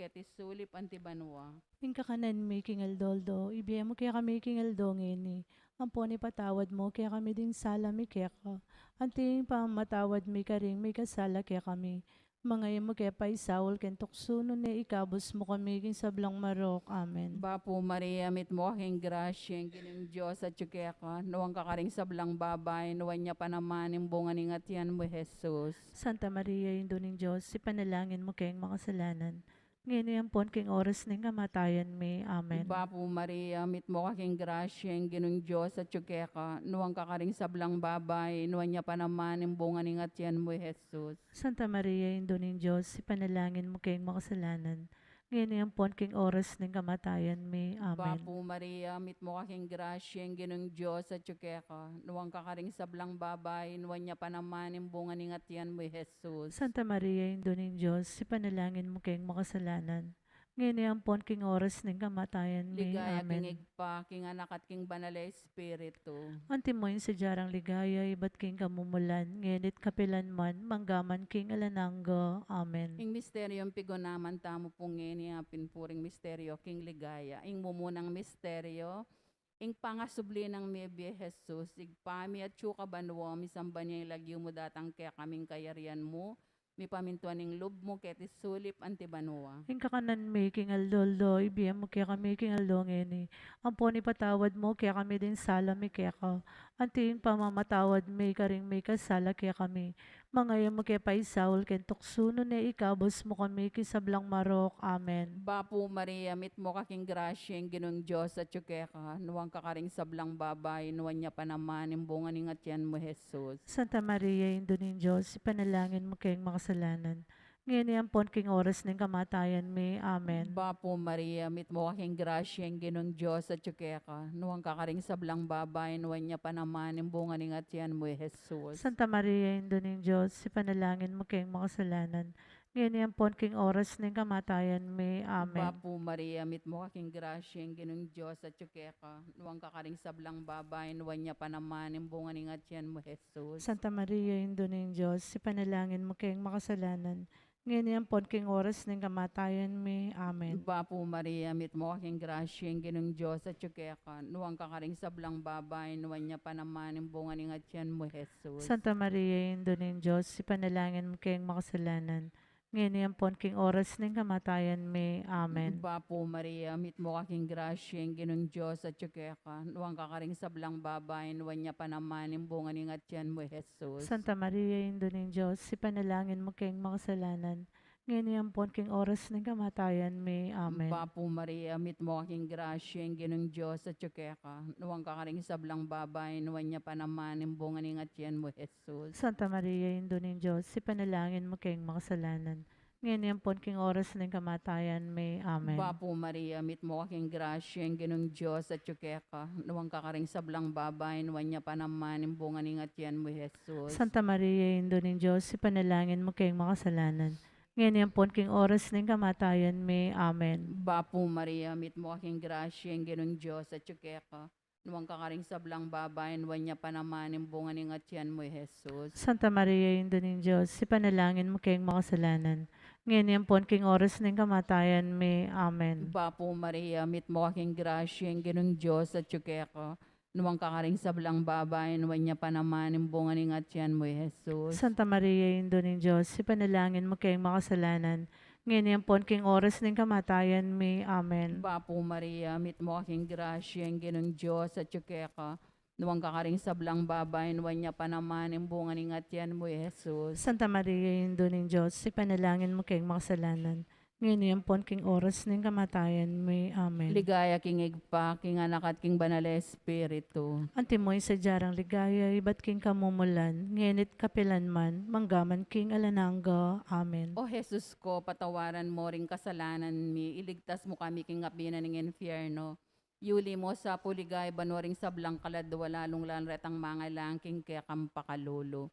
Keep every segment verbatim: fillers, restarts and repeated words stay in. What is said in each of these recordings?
keti sulip anti banua. Ing kakanan mi king aldo-aldo, ibie mu kekami king aldo ngeni. Ampon ipatawad mu kekami ding sala mi keka, anti ing pamamatawad mi karing mikasala kekami. Manga e mu ke paisaul king tuksu, nune ikabus mu kami king sablang marok. Amen. Bapu Maria, mitmu ka king grasya, ing Ginung Dios atyu keka, nuan ka karing sablang babai, nuan ya pa naman ing bunga ning atian mu, Jesus. Santa Maria, Indu ning Dios, ipanalangin mu keng makasalanan, ngeni ampon king oras ning kamatayan mi. Amen. Bapu Maria, mitmu ka king grasya, ing Ginung Dios atyu keka, nuan ka karing sablang babai, nuan ya pa naman ing bunga ning atian mu, Jesus. Santa Maria, Indu ning Dios, ipanalangin mu keng makasalanan, ngeni ampon king oras ning kamatayan mi. Amen. Bapu Maria, mitmu ka king grasya, ing Ginung Dios atyu keka, nuan ka karing sablang babai, nuan ya pa naman ing bunga ning atian mu, Jesus. Santa Maria, Indu ning Dios, ipanalangin mu keng makasalanan, ngeni ampon king oras ning kamatayan mi. Ligaya king Ibpa, king Anak, at king Banal a Espiritu. Antimo ing sadya rang ligaya ibat king kamumulan, ngeni't kapilan man, manggaman king alang angga. Amen. Ing misteryong pigunaman tamu pu ngeni, a pin pu ring misteryo king ligaya. Ing mumunang misteryo, ing pangasubli nang mebie Jesus. Ibpa mi atyu ka banua, misamban ya ing lagyu mu, datang kekami ing kayarian mu, mipamintuan ing lub mu keti sulip anti banua. Ing kakanan mi king aldo-aldo, ibie mu kekami king aldo ngeni. Ampon ipatawad mu kekami ding sala mi keka, anti ing pamamatawad mi karing mikasala kekami. Manga e mu ke paisaul king tuksu, nune ikabus mu kami king sablang marok. Amen. Bapu Maria, mitmu ka king grasya, ing Ginung Dios atyu keka, nuan ka karing sablang babai, nuan ya pa naman ing bunga ning atian mu, Jesus. Santa Maria, Indu ning Dios, ipanalangin mu keng makasalanan, ngeni ampon king oras ning kamatayan mi. Amen. Bapu Maria, mitmu ka king grasya, ing Ginung Dios atyu keka, nuan ka karing sablang babai, nuan ya pa naman ing bunga ning atian mu, Jesus. Santa Maria, Indu ning Dios, ipanalangin mu keng makasalanan, ngeni ampon king oras ning kamatayan mi. Amen. Bapu Maria, mitmu ka king grasya, ing Ginung Dios atyu keka, nuan ka karing sablang babai, nuan ya pa naman ing bunga ning atian mu, Jesus. Santa Maria, Indu ning Dios, ipanalangin mu keng makasalanan, ngeni ampon king oras ning kamatayan mi. Amen. Bapu Maria, mitmu ka king grasya, ing Ginung Dios atyu keka, nuan ka karing sablang babai, nuan ya pa naman ing bunga ning atian mu, Jesus. Santa Maria, Indu ning Dios, ipanalangin mu keng makasalanan, ngeni ampon king oras ning kamatayan mi. Amen. Bapu Maria, mitmu ka king grasya, ing Ginung Dios atyu keka, nuan ka karing sablang babai, nuan ya pa naman ing bunga ning atian mu, Jesus. Santa Maria, Indu ning Dios, ipanalangin mu keng makasalanan, ngeni ampon king oras ning kamatayan mi. Amen. Bapu Maria, mitmu ka king grasya, ing Ginung Dios atyu keka, nuan ka karing sablang babai, nuan ya pa naman ing bunga ning atian mu, Jesus. Santa Maria, Indu ning Dios, ipanalangin mu keng makasalanan, ngeni ampon king oras ning kamatayan mi. Amen. Bapu Maria, mitmu ka king grasya, ing Ginung Dios atyu keka, nuan ka karing sablang babai, nuan ya pa naman ing bunga ning atian mu, Jesus. Santa Maria, Indu ning Dios, ipanalangin mu keng makasalanan, ngeni ampon king oras ning kamatayan mi. Amen. Bapu Maria, mitmu ka king grasya, ing Ginung Dios atyu keka, nuan ka karing sablang babai, nuan ya pa naman ing bunga ning atian mu, Jesus. Santa Maria, Indu ning Dios, ipanalangin mu keng makasalanan, ngeni ampon king oras ning kamatayan mi. Amen. Bapu Maria, mitmu ka king grasya, ing Ginung Dios atyu keka, nuan ka karing sablang babai, nuan ya pa naman ing bunga ning atian mu, Jesus. Santa Maria, Indu ning Dios, ipanalangin mu keng makasalanan, ngeni ampon king oras ning kamatayan mi. Amen. Bapu Maria, mitmu ka king grasya, ing Ginung Dios atyu keka, nuan ka karing sablang babai, nuan ya pa naman ing bunga ning atian mu, Jesus. Santa Maria, Indu ning Dios, ipanalangin mu keng makasalanan, ngeni ampon king oras ning kamatayan mi. Amen. Ligaya king Ibpa, king Anak, at king Banal a Espiritu. Antimo ing sadya rang ligaya ibat king kamumulan, ngeni't kapilan man, manggaman king alang angga. Amen. O Jesus ko, patawaran mo ring kasalanan mi, iligtas mu kami king api na ning infierno. Yuli mo sa pu king ligaya banua ring sablang kaladua, lalung-lalu retang mangailangan king kekang pakalulu.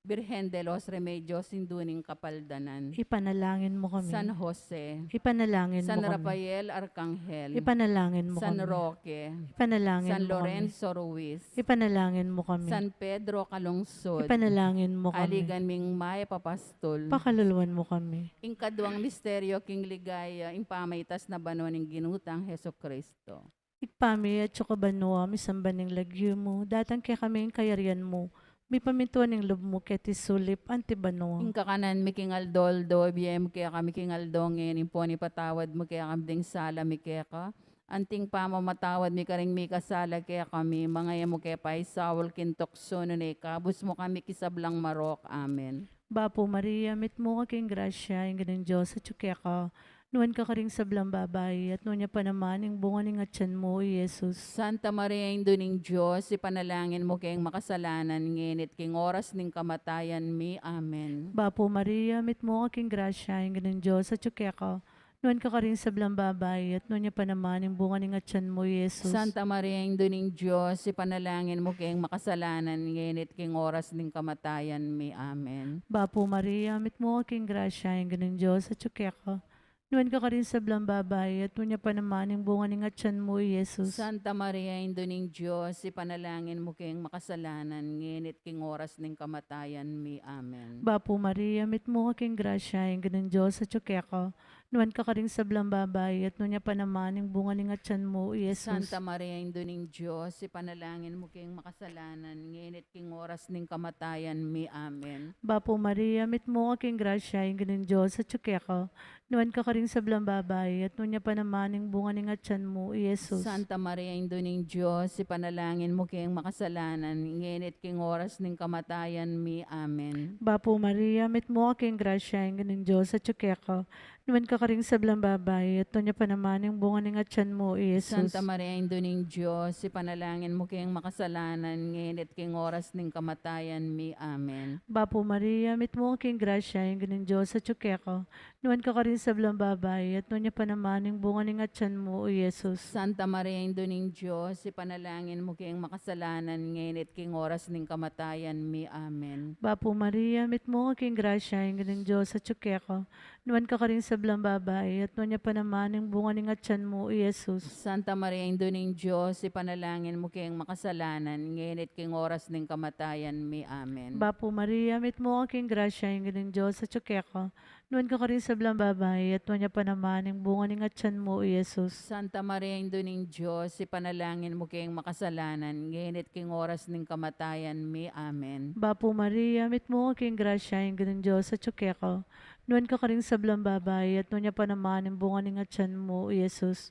Birhen de los Remedios, Indu ning Kapaldanan. Ipanalangin mo kami. San Jose. Ipanalangin mo kami. San Rafael Arkanghel. Ipanalangin mo kami. San Roque. Ipanalangin mo kami. San Lorenzo Ruiz. Ipanalangin mo kami. San Pedro Calungsod. Ipanalangin mo kami. Aligan ming mayap a pastol. Pakaluluan mo kami. Ing kaduang misteryo king ligaya, ing pamaitas na banua ning Ginu tang Jesucristo. Ibpa mi, atsu ka banua, misamban ing lagyu mu, datang kekami ing kayarian mu, mipamintuan ing lub mu keti sulip anti banua. Ing kakanan mi king aldo-aldo, ibie mu kekami king aldo ngeni, ampon ipatawad mu kekami ding sala mi keka, anting pamamatawad mi karing mikasala kekami, manga e mu ke paisaul king tuksu, nune ikabus mu kami king sablang marok. Amen. Bapu Maria, mitmu ka king grasya, ing Ginung Dios atsu keka, nuan ka karing sablang babai, at nuan ya pa naman ing bunga ning atyan mu, i Jesus. Santa Maria, Indu ning Dios, ipanalangin mu keng makasalanan, ngeni at king oras ning kamatayan mi. Amen. Bapu Maria, mitmu ka king grasya, ing Ginung Dios atsu keka, nuan ka karing sablang babai, at nuan ya pa naman ing bunga ning atyan mu, i Jesus. Santa Maria, Indu ning Dios, ipanalangin mu keng makasalanan, ngeni at king oras ning kamatayan mi. Amen. Bapu Maria, mitmu ka king grasya, ing Ginung Dios atsu keka, nuan ka karing sablang babai, at nuan ya pa naman ing bunga ning atyan mu, i Jesus. Santa Maria, Indu ning Dios, ipanalangin mu keng makasalanan, ngeni at king oras ning kamatayan mi. Amen. Bapu Maria, mitmu ka king grasya, ing Ginung Dios atsu keka, nuan ka karing sablang babai, at nuan ya pa naman ing bunga ning atyan mu, i Jesus. Santa Maria, Indu ning Dios, ipanalangin mu keng makasalanan, ngeni at king oras ning kamatayan mi. Amen. Bapu Maria, mitmu ka king grasya, ing Ginung Dios atsu keka, nuan ka karing sablang babai, at nuan ya pa naman ing bunga ning atyan mu, i Jesus. Santa Maria, Indu ning Dios, ipanalangin mu keng makasalanan, ngeni at king oras ning kamatayan mi. Amen. Bapu Maria, mitmu ka king grasya, ing Ginung Dios atsu keka, nuan ka karing sablang babai, at nuan ya pa naman ing bunga ning atyan mu, i Jesus. Santa Maria, Indu ning Dios, ipanalangin mu keng makasalanan, ngeni at king oras ning kamatayan mi. Amen. Bapu Maria, mitmu ka king grasya, ing Ginung Dios atsu keka, nuan ka karing sablang babai, at nuan ya pa naman ing bunga ning atyan mu, i Jesus. Santa Maria, Indu ning Dios, ipanalangin mu keng makasalanan, ngeni at king oras ning kamatayan mi. Amen. Bapu Maria, mitmu ka king grasya, ing Ginung Dios atsu keka, nuan ka karing sablang babai, at nuan ya pa naman ing bunga ning atyan mu, i Jesus. Santa Maria, Indu ning Dios, ipanalangin mu keng makasalanan, ngeni at king oras ning kamatayan mi. Amen. Bapu Maria, mitmu ka king grasya, ing Ginung Dios atsu keka, nuan ka karing sablang babai, at nuan ya pa naman ing bunga ning atyan mu, i Jesus. Santa Maria, Indu ning Dios, ipanalangin mu keng makasalanan, ngeni at king oras ning kamatayan mi. Amen. Bapu Maria, mitmu ka king grasya, ing Ginung Dios atsu keka, nuan ka karing sablang babai, at nuan ya pa naman ing bunga ning atyan mu, i Jesus.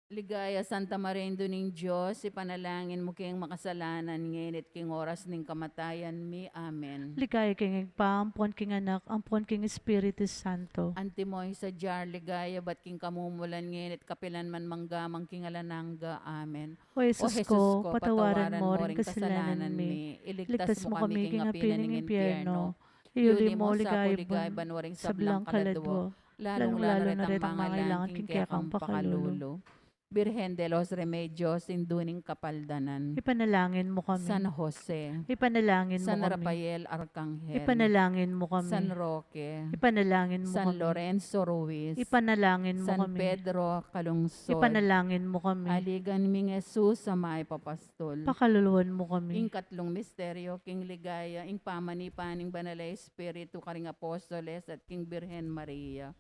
Ligaya, Santa Maria, Indu ning Dios, ipanalangin mu keng makasalanan, ngeni at king oras ning kamatayan mi. Amen. Ligaya king Ibpa, ampon king Anak, ampon king Espiritu Santo. Antimo ing sadya ligaya, ibat king kamumulan, ngeni at kapilan man, mangga man king alang angga. Amen. O Jesus ko, patawaran mo ring kasalanan mi, iligtas mo kami king api ning impyerno, iuli mo king ligaya banua ring sablang kaladua, lalung-lalu na retang mangailangan king kekang pakalulu. Birhen de los Remedios, Indu ning Kapaldanan. Ipanalangin mo kami. San Jose. Ipanalangin mo kami. San Rafael Arkanghel. Ipanalangin mo kami. San Roque. Ipanalangin mo kami. San Lorenzo Ruiz. Ipanalangin mo kami. San Pedro Calungsod. Ipanalangin mo kami. Aligan ming Jesus a mayap a pastol. Pakaluluan mo kami. Ing katlung misteryo king ligaya, ing pamanipa ning Banal a Espiritu karing apostoles at king Birhen Maria.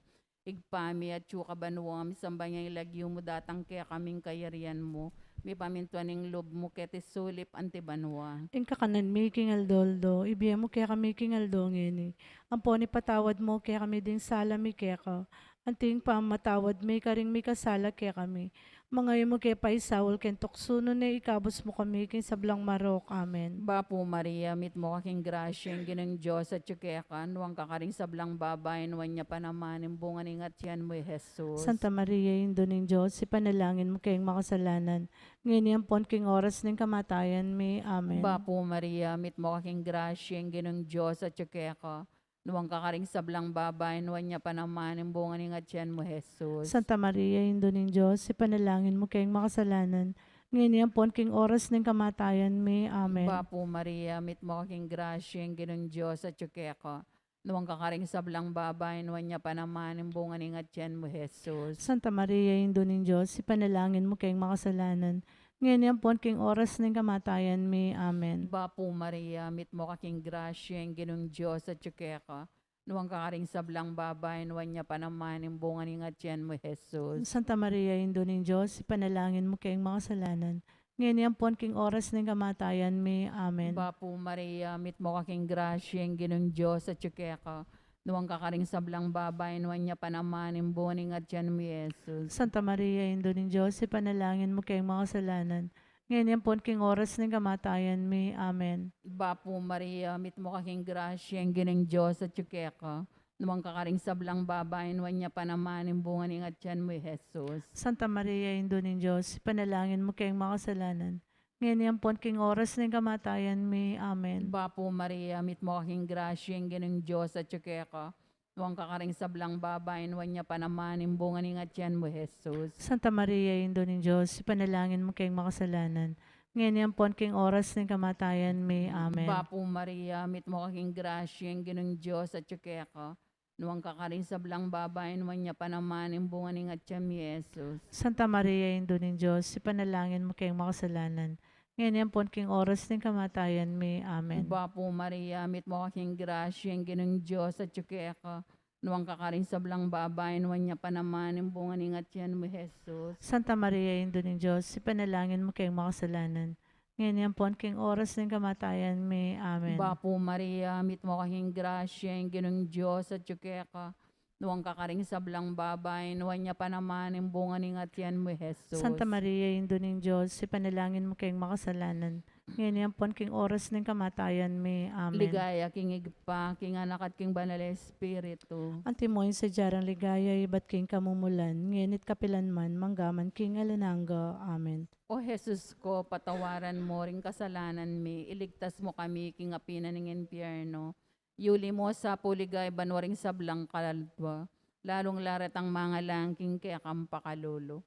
Ibpa mi, atsu ka banua, misamban ya ing lagyu mu, datang kekami ing kayarian mu, mipamintuan ing lub mu keti sulip anti banua. Ing kakanan mi king aldo-aldo, ibie mu kekami king aldo ngeni. Ampon ipatawad mu kekami ding sala mi keka, anti ing pamamatawad mi karing mikasala kekami. Manga e mu ke paisaul king tuksu, nune ikabus mu kami king sablang marok. Amen. Bapu Maria, mitmu ka king grasya, ing Ginung Dios atsu keka, nuan ka karing sablang babai, nuan ya pa naman ing bunga ning atian mu, i Jesus. Santa Maria, Indu ning Dios, ipanalangin mu keng makasalanan, ngeni ampon king oras ning kamatayan mi. Amen. Bapu Maria, mitmu ka king grasya, ing Ginung Dios atsu keka, nuan ka karing sablang babai, nuan ya pa naman ing bunga ning atian mu, i Jesus. Santa Maria, Indu ning Dios, ipanalangin mu keng makasalanan, ngeni ampon king oras ning kamatayan mi. Amen. Bapu Maria, mitmu ka king grasya, ing Ginung Dios atyu keka. Nuan ka karing sablang babai, nuan ya pa naman ing bunga ning atian mu, Jesus. Santa Maria, Indu ning Dios, ipanalangin mu keng makasalanan, ngeni ampon king oras ning kamatayan mi. Amen. Bapu Maria, mitmu ka king grasya, ing Ginung Dios atyu keka. Nuan ka karing sablang babai, nuan ya pa naman ing bunga ning atian mu, Jesus. Santa Maria, Indu ning Dios, ipanalangin mu keng makasalanan, ngeni ampon king oras ning kamatayan mi. Amen. Bapu Maria, mitmu ka king grasya, ing Ginung Dios atyu keka. Nuan ka karing sablang babai, nuan ya pa naman ing bunga ning atian mu, Jesus. Santa Maria, Indu ning Dios, ipanalangin mu keng makasalanan, ngeni ampon king oras ning kamatayan mi. Amen. Bapu Maria, mitmu ka king grasya, ing Ginung Dios atyu keka. Nuan ka karing sablang babai, nuan ya pa naman ing bunga ning atian mu, Jesus. Santa Maria, Indu ning Dios, ipanalangin mu keng makasalanan, ngeni ampon king oras ning kamatayan mi. Amen. Bapu Maria, mitmu ka king grasya, ing Ginung Dios atyu keka. Nuan ka karing sablang babai, nuan ya pa naman ing bunga ning atian mu, Jesus. Santa Maria, Indu ning Dios, ipanalangin mu keng makasalanan, ngeni ampon king oras ning kamatayan mi. Amen. Bapu Maria, mitmu ka king grasya, ing Ginung Dios atyu keka. Nuan ka karing sablang babai, nuan ya pa naman ing bunga ning atian mu, Jesus. Santa Maria, Indu ning Dios, ipanalangin mu keng makasalanan, ngeni ampon king oras ning kamatayan mi. Amen. Bapu Maria, mitmu ka king grasya, ing Ginung Dios atyu keka. Nuan ka karing sablang babai, nuan ya pa naman ing bunga ning atian mu, Jesus. Santa Maria, Indu ning Dios, ipanalangin mu keng makasalanan, ngeni ampon king oras ning kamatayan mi. Amen. Bapu Maria, mitmu ka king grasya, ing Ginung Dios atyu keka. Nuan ka karing sablang babai, nuan ya pa naman ing bunga ning atian mu, Jesus. Santa Maria, Indu ning Dios, ipanalangin mu keng makasalanan, ngeni ampon king oras ning kamatayan mi. Amen. Ligaya king Ibpa, king Anak, at king Banal Espiritu. Antimo ing sadya rang ligaya ibat king kamumulan, ngeni't kapilan man, manggaman king alang angga. Amen. O Jesus ko, patawaran mu ring kasalanan mi, iligtas mu kami king api na ning impyerno. Yuli mu sa pu king banua ring sablang kaladua, lalung-lalu retang mangalang king kekang pakalulu.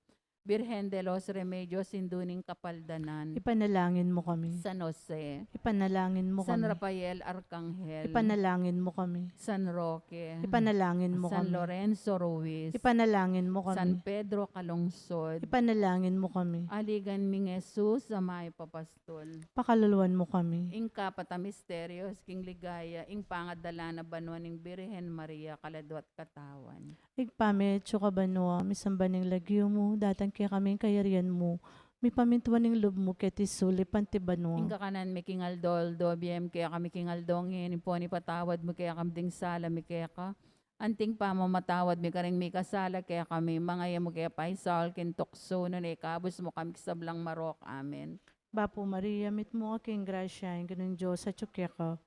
Birhen de los Remedios, Indu ning Kapaldanan. Ipanalangin mu kami. San Jose. Ipanalangin mu kami. San Rafael Arkanghel. Ipanalangin mu kami. San Roque. Ipanalangin mu kami. San Lorenzo Ruiz. Ipanalangin mu kami. San Pedro Calungsod. Ipanalangin mu kami. Aligan ming Jesus a mayap a pastol. Pakaluluan mu kami. Ing kapat a misterios king ligaya, ing pangadala na banua ning Birhen Maria, kaladua't katawan. Ibpa mi, atsu ka banua, misamban ing lagyu mu, datang kekami ing kayarian mu, mipamintuan ing lub mu keti sulip anti banua. Ing kakanan mi king aldo-aldo, ibie mu kekami king aldo ngeni, ampon ipatawad mu kekami ding sala mi keka, anting pamamatawad mi karing mikasala kekami, manga e mu ke paisaul king tuksu, nune ikabus mu kami king sablang marok. Amen. Bapu Maria, mitmu ka king grasya, ing Ginung Dios atyu keka.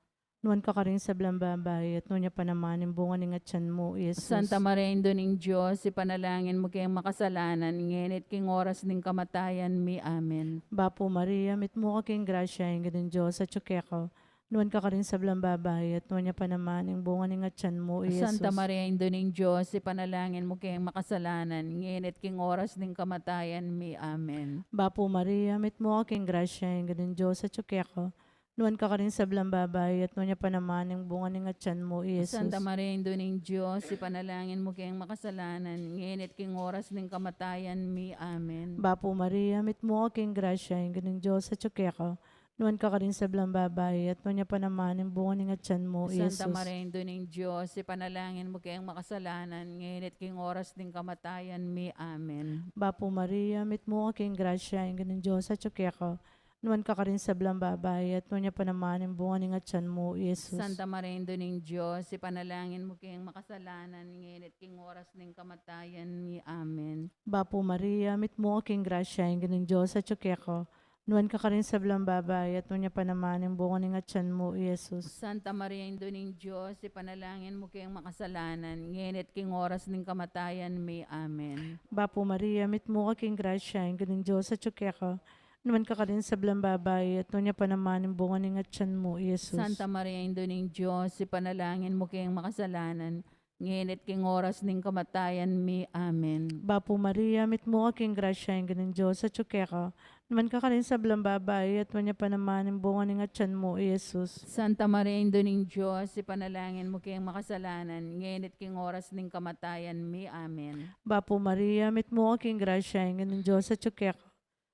Nuan ka karing sablang babai, at nuan ya pa naman ing bunga ning atian mu, i Jesus. Santa Maria, Indu ning Dios, ipanalangin mu keng makasalanan, ngeni't king oras ning kamatayan mi. Amen. Bapu Maria, mitmu ka king grasya, ing Ginung Dios atyu keka. Nuan ka karing sablang babai, at nuan ya pa naman ing bunga ning atian mu, i Jesus. Santa Maria, Indu ning Dios, ipanalangin mu keng makasalanan, ngeni't king oras ning kamatayan mi. Amen. Bapu Maria, mitmu ka king grasya, ing Ginung Dios atyu keka. Nuan ka karing sablang babai, at nuan ya pa naman ing bunga ning atian mu, i Jesus. Santa Maria, Indu ning Dios, ipanalangin mu keng makasalanan, ngeni't king oras ning kamatayan mi. Amen. Bapu Maria, mitmu ka king grasya, ing Ginung Dios atyu keka. Nuan ka karing sablang babai, at nuan ya pa naman ing bunga ning atian mu, i Jesus. Santa Maria, Indu ning Dios, ipanalangin mu keng makasalanan, ngeni't king oras ning kamatayan mi. Amen. Bapu Maria, mitmu ka king grasya, ing Ginung Dios atyu keka. Nuan ka karing sablang babai, at nuan ya pa naman ing bunga ning atian mu, i Jesus. Santa Maria, Indu ning Dios, ipanalangin mu keng makasalanan, ngeni't king oras ning kamatayan mi. Amen. Bapu Maria, mitmu ka king grasya, ing Ginung Dios atyu keka. Nuan ka karing sablang babai, at nuan ya pa naman ing bunga ning atian mu, i Jesus. Santa Maria, Indu ning Dios, ipanalangin mu keng makasalanan, ngeni't king oras ning kamatayan mi. Amen. Bapu Maria, mitmu ka king grasya, ing Ginung Dios atyu keka. Nuan ka karing sablang babai, at nuan ya pa naman ing bunga ning atian mu, i Jesus. Santa Maria, Indu ning Dios, ipanalangin mu keng makasalanan, ngeni't king oras ning kamatayan mi. Amen. Bapu Maria, mitmu ka king grasya, ing Ginung Dios atyu keka. Nuan ka karing sablang babai, at nuan ya pa naman ing bunga ning atyan mu, i Jesus. Santa Maria, Indu ning Dios, ipanalangin mu keng makasalanan, ngeni at king oras ning kamatayan mi. Amen. Bapu Maria, mitmu ka king grasya, ing Ginung Dios atyu keka.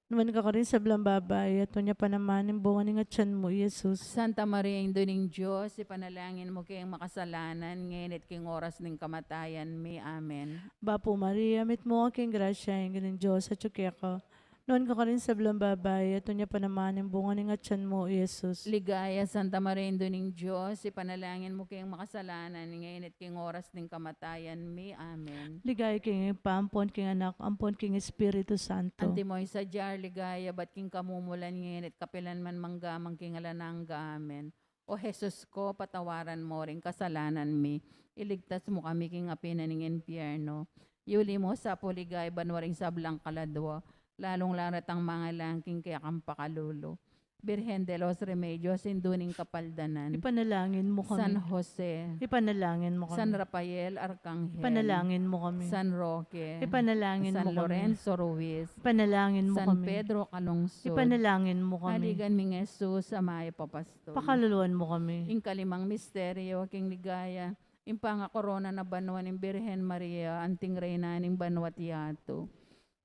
Nuan ka karing sablang babai, at nuan ya pa naman ing bunga ning atyan mu, i Jesus. Santa Maria, Indu ning Dios, ipanalangin mu keng makasalanan, ngeni at king oras ning kamatayan mi. Amen. Bapu Maria, mitmu ka king grasya, ing Ginung Dios atyu keka. Nuan ka karing sablang babai, at nuan ya pa naman ing bunga ning atyan mu, i Jesus. Ligaya, Santa Maria, Indu ning Dios, ipanalangin mu keng makasalanan, ngeni at king oras ning kamatayan mi. Amen. Ligaya king Ibpa, ampon king Anak, ampon king Espiritu Santo. Antimo ing sadya ring ligaya ibat king kamumulan, ngeni at kapilan man, mangga man king alang angga. Amen. O Jesus ko, patawaran mu ring kasalanan mi, iligtas mu kami king api na ning impyerno, yuli mu sa pu king ligaya banua ring sablang kaladua, lalung-lalu retang mangailangan king kekang pakalulu. Birhen de los Remedios, Indu ning Kapaldanan. Ipanalangin mu kami. San Jose. Ipanalangin mu kami. San Rafael Arcangel. Ipanalangin mu kami. San Roque. Ipanalangin mu kami. San Lorenzo Ruiz. Ipanalangin mu kami. San Pedro Calungsod. Ipanalangin mu kami. Haligan mi ning Jesus a mayap a pastul. Pakaluluan mu kami. Ing kalimang misteryo king ligaya, ing pangakorona na banua ning Birhen Maria anting Reyna ning banua at yatu.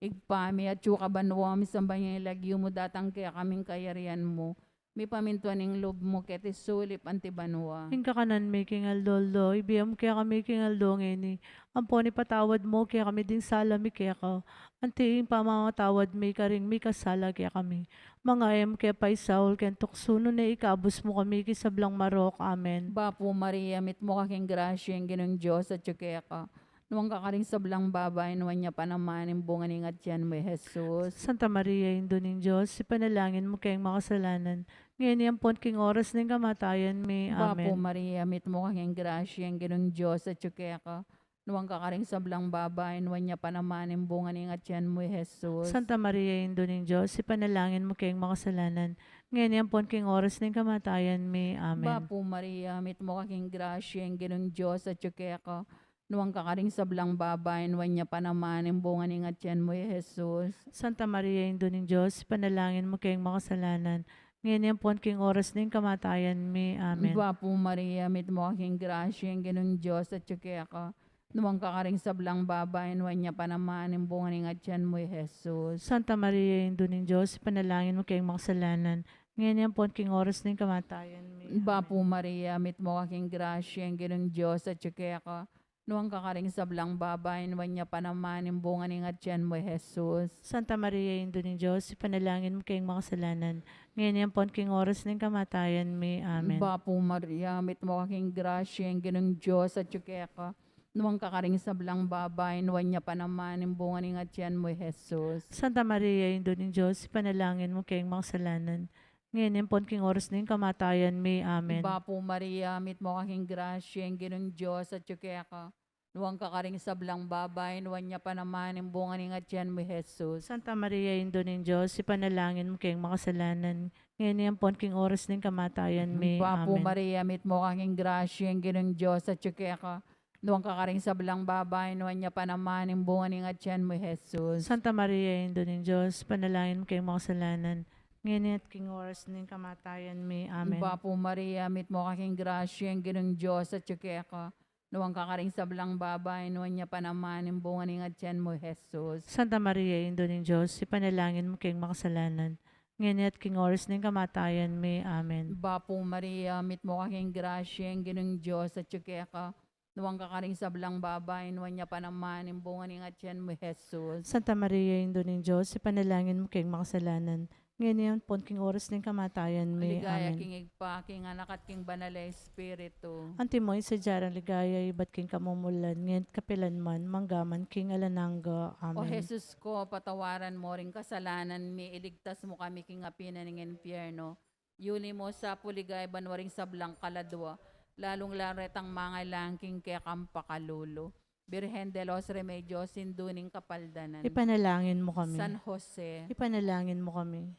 Ibpa mi, atsu ka banua, misamban ya ing lagyu mu, datang kekami ing kayarian mu, mipamintuan ing lub mu keti sulip anti banua. Ing kakanan mi king aldo-aldo, ibie mu kekami king aldo ngeni, ampon ipatawad mu kekami ding sala mi keka, anti ing pamamatawad mi karing mikasala kekami. Manga e mu ke paisaul king tuksu, nune ikabus mu kami king sablang marok. Amen. Bapu Maria, mitmu ka king grasya, ing Ginung Dios atyu keka. Nuan ka karing sablang babai, nuan ya pa naman ing bunga ning atyan mu, i Jesus. Santa Maria, Indu ning Dios, ipanalangin mu keng makasalanan, ngeni ampon king oras ning kamatayan mi. Amen. Bapu Maria, mitmu ka king grasya, ing Ginung Dios atyu keka. Nuan ka karing sablang babai, nuan ya pa naman ing bunga ning atyan mu, i Jesus. Santa Maria, Indu ning Dios, ipanalangin mu keng makasalanan, ngeni ampon king oras ning kamatayan mi. Amen. Bapu Maria, mitmu ka king grasya, ing Ginung Dios atyu keka. Nuan ka karing sablang babai, nuan ya pa naman ing bunga ning atyan mu, i Jesus. Santa Maria, Indu ning Dios, ipanalangin mu keng makasalanan, ngeni ampon king oras ning kamatayan mi. Amen. Bapu Maria, mitmu ka king grasya, ing Ginung Dios atyu keka. Nuan ka karing sablang babai, nuan ya pa naman ing bunga ning atyan mu, i Jesus. Santa Maria, Indu ning Dios, ipanalangin mu keng makasalanan, ngeni ampon king oras ning kamatayan mi. Amen. Bapu Maria, mitmu ka king grasya, ing Ginung Dios atyu keka. Nuan ka karing sablang babai, nuan ya pa naman ing bunga ning atyan mu, i Jesus. Santa Maria, Indu ning Dios, ipanalangin mu keng makasalanan, ngeni ampon king oras ning kamatayan mi. Amen. Bapu Maria, mitmu ka king grasya, ing Ginung Dios atyu keka. Nuan ka karing sablang babai, nuan ya pa naman ing bunga ning atyan mu, i Jesus. Santa Maria, Indu ning Dios, ipanalangin mu keng makasalanan, ngeni ampon king oras ning kamatayan mi. Amen. Bapu Maria, mitmu ka king grasya, ing Ginung Dios atyu keka. Nuan ka karing sablang babai, nuan ya pa naman ing bunga ning atyan mu, i Jesus. Santa Maria, Indu ning Dios, ipanalangin mu keng makasalanan, ngeni ampon king oras ning kamatayan mi. Bapu Amen. Maria, mitmu ka king grasya, ing Ginung Dios atyu keka. Nuan ka karing sablang babai, nuan ya pa naman ing bunga ning atyan mu, i Jesus. Santa Maria, Indu ning Dios, ipanalangin mu keng makasalanan, ngeni at king oras ning kamatayan mi. Amen. Bapu Maria, mitmu ka king grasya, ing Ginung Dios atyu keka. Nuan ka karing sablang babai, nuan ya pa naman ing bunga ning atyan mu, i Jesus. Santa Maria, Indu ning Dios, ipanalangin mu keng makasalanan, ngeni at king oras ning kamatayan mi. Amen. Bapu Maria, mitmu ka king grasya, ing Ginung Dios atyu keka. Nuan ka karing sablang babai, nuan ya pa naman ing bunga ning atyan mu, i Jesus. Santa Maria, Indu ning Dios, ipanalangin mu keng makasalanan, ngeni ampon king oras ning kamatayan mi. Ligaya Amen. King Ibpa, king Anak, at king Banal a Espiritu. Antimo ing sadya rang ligaya ibat king kamumulan, ngeni at kapilan man, mangga man king alang angga. O Amen. Jesus ko, patawaran mu ring kasalanan mi, iligtas mu kami king api na ning impyerno, yuli mu sa pu king ligaya banua ring sablang kaladua, lalung-lalu retang mangailangan king kekang pakalulu. Birhen de los Remedios, Indu ning Kapaldanan. Ipanalangin mu kami. San Jose. Ipanalangin mu kami.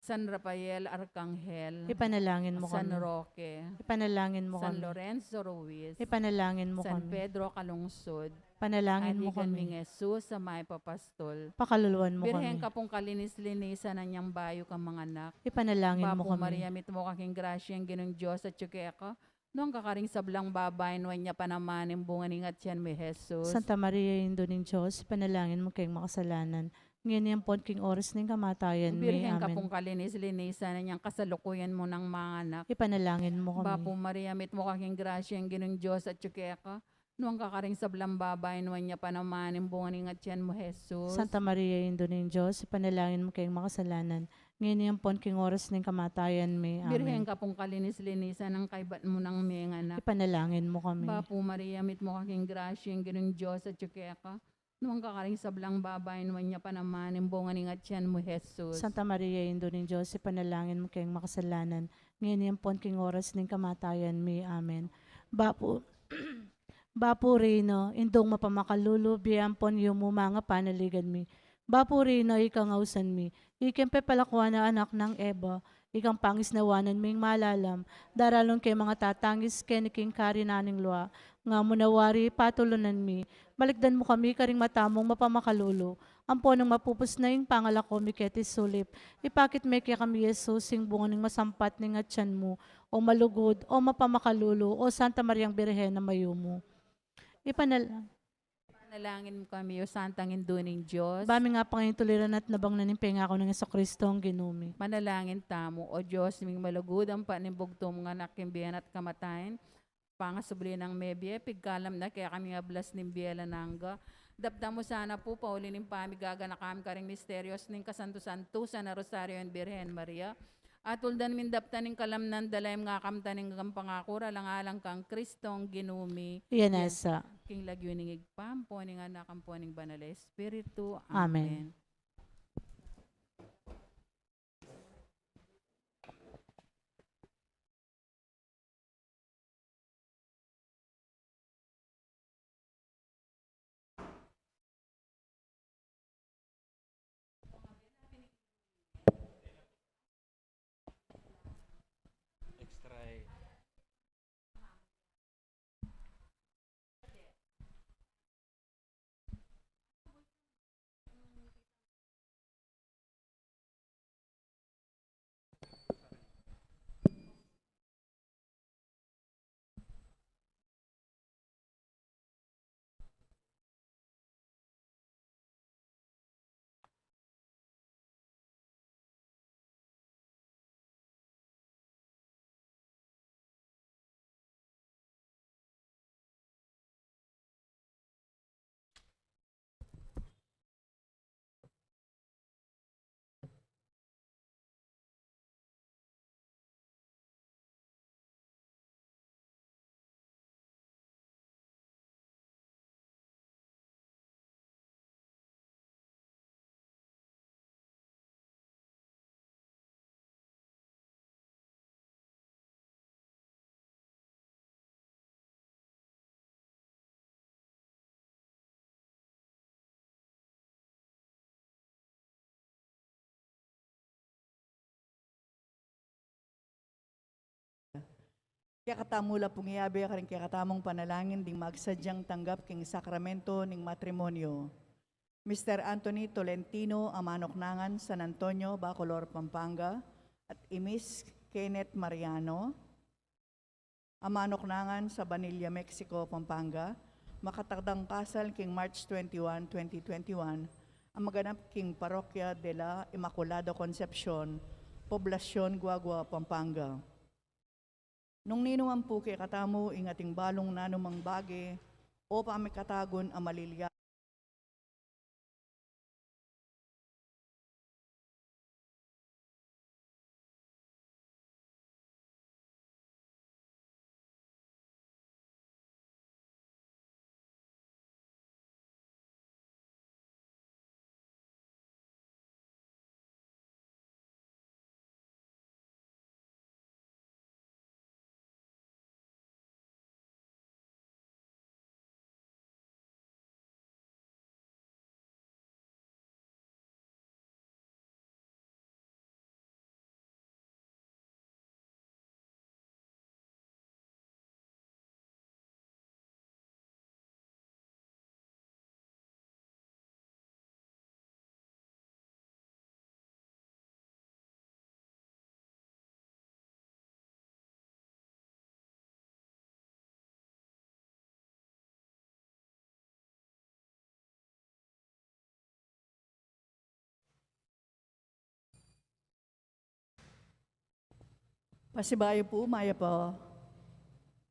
San Rafael Arcangel. Ipanalangin mu San kami. Roque. Ipanalangin mu San kami. Lorenzo Ruiz. Ipanalangin mu San kami. Pedro Calungsod. Panalangin mu kami. Adikan ming Jesus a mayap a pastol. Pakaluluan mu kami. Birhen ka pung kalinis-linisan, anyang bayu kang manganak. Ipanalangin mu kami. Bapu Maria, mitmu ka king grasya, ing Ginung Dios atyu keka. Nuan ka karing sablang babai, nuan ya pa naman ing bunga ning atian mu, i Jesus. Santa Maria, Indu ning Dios, ipanalangin mu keng makasalanan, ngeni ampon king oras ning kamatayan mi. Birhen ka pung kalinis-linisan, anyang kasalukuyan mu nang manganak. Ipanalangin mu kami. Bapu Maria, mitmu ka king grasya, ing Ginung Dios atyu keka. Nuan ka karing sablang babai, nuan ya pa naman ing bunga ning atian mu, i Jesus. Santa Maria, Indu ning Dios, ipanalangin mu keng makasalanan, ngeni ampon king oras ning kamatayan mi. Amen. Birhen ka pung kalinis-linisan, anyang kaybat mu nang menganak. Ipanalangin mu kami. Bapu Maria, mitmu ka king grasya, ing Ginung Dios atyu keka. Nuan ka karing sablang babai, nuan ya pa naman ing bunga ning atian mu, i Jesus. Santa Maria, Indu ning Dios, ipanalangin mu keng makasalanan, ngeni ampon king oras ning kamatayan mi. Amen. Bapu, Bapu Reyno, Indung mapamakalulu, bie ampon yumu, manga panaligan mi. Bapu Reyno, ikang ausan mi, ikang pepalakuan a anak nang Eva, ikang pangisnawanan ming malalam, daralung keng mangatatangis keni king karinan ning lua, nga mu na wari patulunan mi, balikdan mu kami karing mata mung mapamakalulu, ampo nung mapupus na ing pangalako mi keti sulip, ipakit me kekami i Jesus, ing bunga ning masampat ning atian mu, o malugud, o mapamakalulu, o Santa Mariang Birhen a mayumu. Ipanal- Ipanalangin mu kami, O Santang Indu ning Dios. Ba mi nga pangaintuliran at nabang na ning pengaku nang Jesucristo, ang Ginu mi. Manalangin tamu. O Dios ming malugud, ampa ning bugtung mung anak king bie na at kamatayan, pangasubli nang mebie, pigkalam na kekami ing ablas ning bie alang angga. Daptan mu sana pu, pauli ning pamigaganaka mi karing misterios ning kasantu-santusan a Rosario ning Birhen Maria. At tuldan ming daptan ning kalamnan, dalayan mu kaming alang anggang pangakura, alang-alang kang Kristong Ginu mi. Iya na sa. King lagyu ning Ibpa, ampo ning Anak, ampo ning Banal a Espiritu. Amen. Amen. Kekatamu la pung iyabe karing kekatamung panalangin ding magsadyang tanggap king sakramento ning matrimonyo. Mister Anthony Tolentino, a manuknangan San Antonio, Bacolor, Pampanga, at i Miss Kenneth Mariano, a manuknangan Sabanilla, Mexico, Pampanga, makatakdang kasal king March twenty-one, twenty twenty-one, a maganap king Parokya de la Inmaculada Concepcion, Poblacion Guagua, Pampanga. Nung ninuman pu kekatamu ing ating balung nanumang bage o pamikatagun a malilya Pasibayu pu, mayap a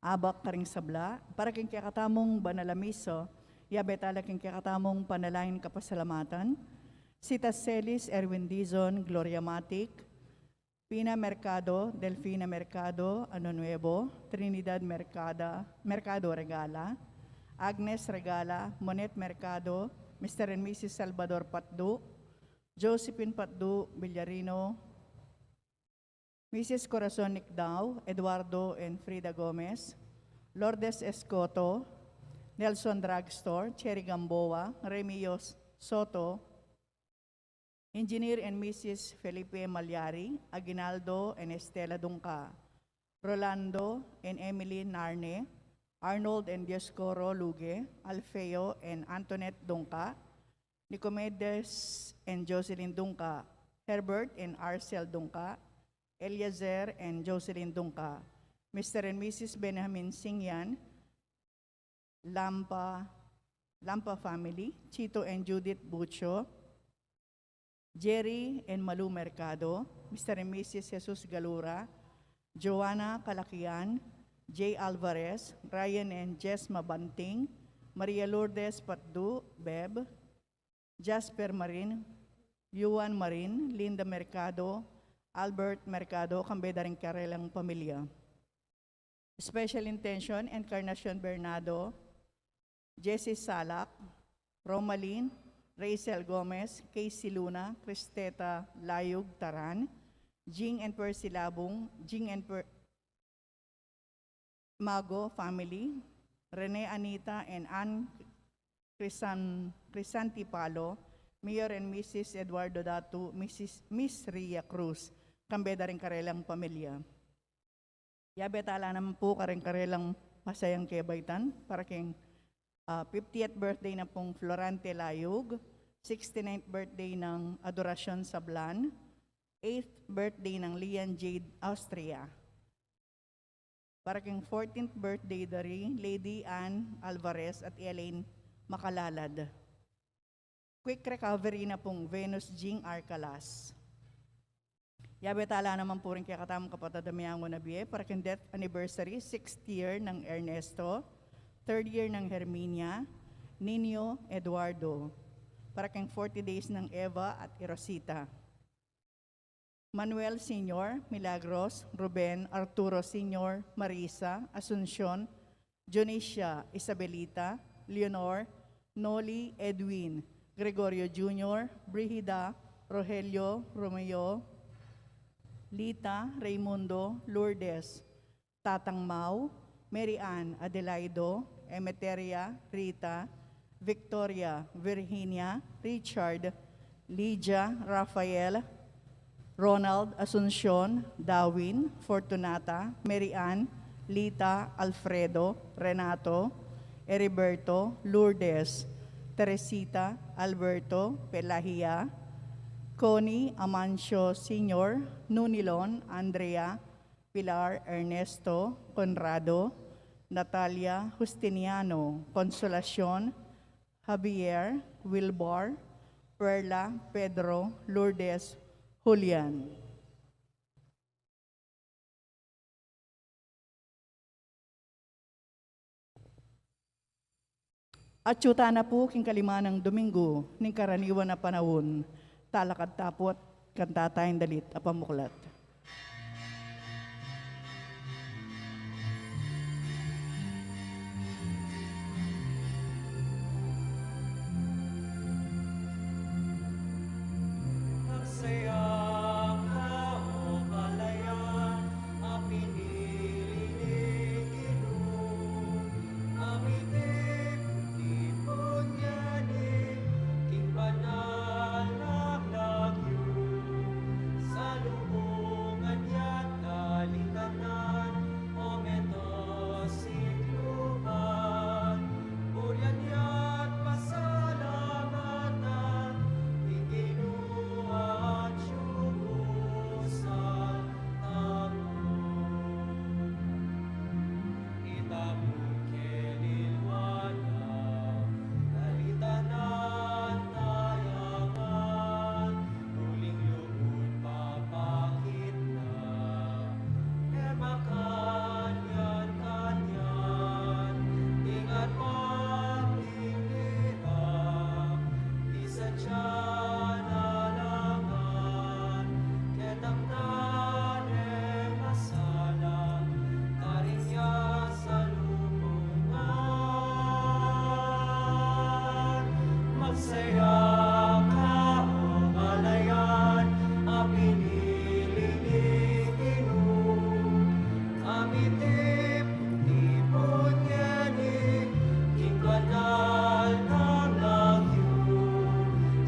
abak karing sabla. Para king kekatamung banal a misa, yabe tala king kekatamung panalangin kapasalamatan. Sita Celis, Erwin Dizon, Gloria Matic, Pina Mercado, Delfina Mercado, Ano Nuevo, Trinidad Mercada, Mercado Regala, Agnes Regala, Monet Mercado, Mister and Missus Salvador Patdu, Josephine Patdu Villarino, Missus Corazon Nicdao, Eduardo and Frida Gomez, Lourdes Escoto, Nelson Drugstore, Cherry Gamboa, Remio Soto, Engineer and Missus Felipe Malyari, Aguinaldo and Estela Dungca, Rolando and Emily Narne, Arnold and Dioscoro Luge, Alfeo and Antoinette Dungca, Nicomedes and Jocelyn Dungca, Herbert and Arcel Dungca, Eliezer and Jocelyn Dungca, Mister and Missus Benjamin Singyan, Lampa, Lampa family, Chito and Judith Bucho, Jerry and Malu Mercado, Mister and Missus Jesus Galura, Joanna Calaquian, Jay Alvarez, Ryan and Jess Mabanting, Maria Lourdes Patdu, Beb, Jasper Marin, Yuan Marin, Linda Mercado, Albert Mercado, kambe da ring karelang pamilya. Special intention, Encarnacion Bernardo, Jessie Salak, Romalyn, Rachel Gomez, Casey Luna, Cristeta Layug Taran, Jing and Percy Labung, Jing and Per-, Mago family, Rene Anita and Ann Crisan-, Crisanti Palo, Mayor and Missus Eduardo Datu, Missus Miss Ria Cruz, kambe da ring karelang pamilya. Yabe tala naman pu karing karelang masayang kebaitan, para king, ah, fiftieth birthday na pung Florante Layug, sixty-ninth birthday ng Adoracion Sablan, eighth birthday ng Lian Jade Austria. Para king fourteenth birthday da ri Lady Ann Alvarez at Elaine Macalalad. Quick recovery na pung Venus Jing Arcalas. Yabe tala naman pu ring kekatamung kapatad a miyangu na bie, para king death anniversary, sixth year ng Ernesto, third year ng Herminia, Nino Eduardo, para king forty days ng Eva at Rosita. Manuel Senior, Milagros, Ruben, Arturo Senior, Marisa, Asuncion, Dionisia, Isabelita, Leonor, Noli, Edwin, Gregorio Junior, Brigida, Rogelio, Romeo, Lita, Raimundo, Lourdes, Tatang Mau, Mary Ann, Adelaido, Emeteria, Rita, Victoria, Virginia, Richard, Lydia, Rafael, Ronald, Asuncion, Darwin, Fortunata, Mary Ann, Lita, Alfredo, Renato, Heriberto, Lourdes, Teresita, Alberto, Pelahia, Connie, Amancio Senior, Nunilon, Andrea, Pilar, Ernesto, Conrado, Natalia, Justiniano, Consolacion, Javier, Wilbur, Perla, Pedro, Lourdes, Julian. Atyu tana pu king kalima nang Domingo ning karaniwan a panaun, talakad ta pu at kanta tayang dalit a pamuklat. Nanalangan ketang tane masalang, karin ya salubungan. Magsaya ka o balayan a pinili ning Ginu. Amitip-tipun ngeni king banal nang lagyu,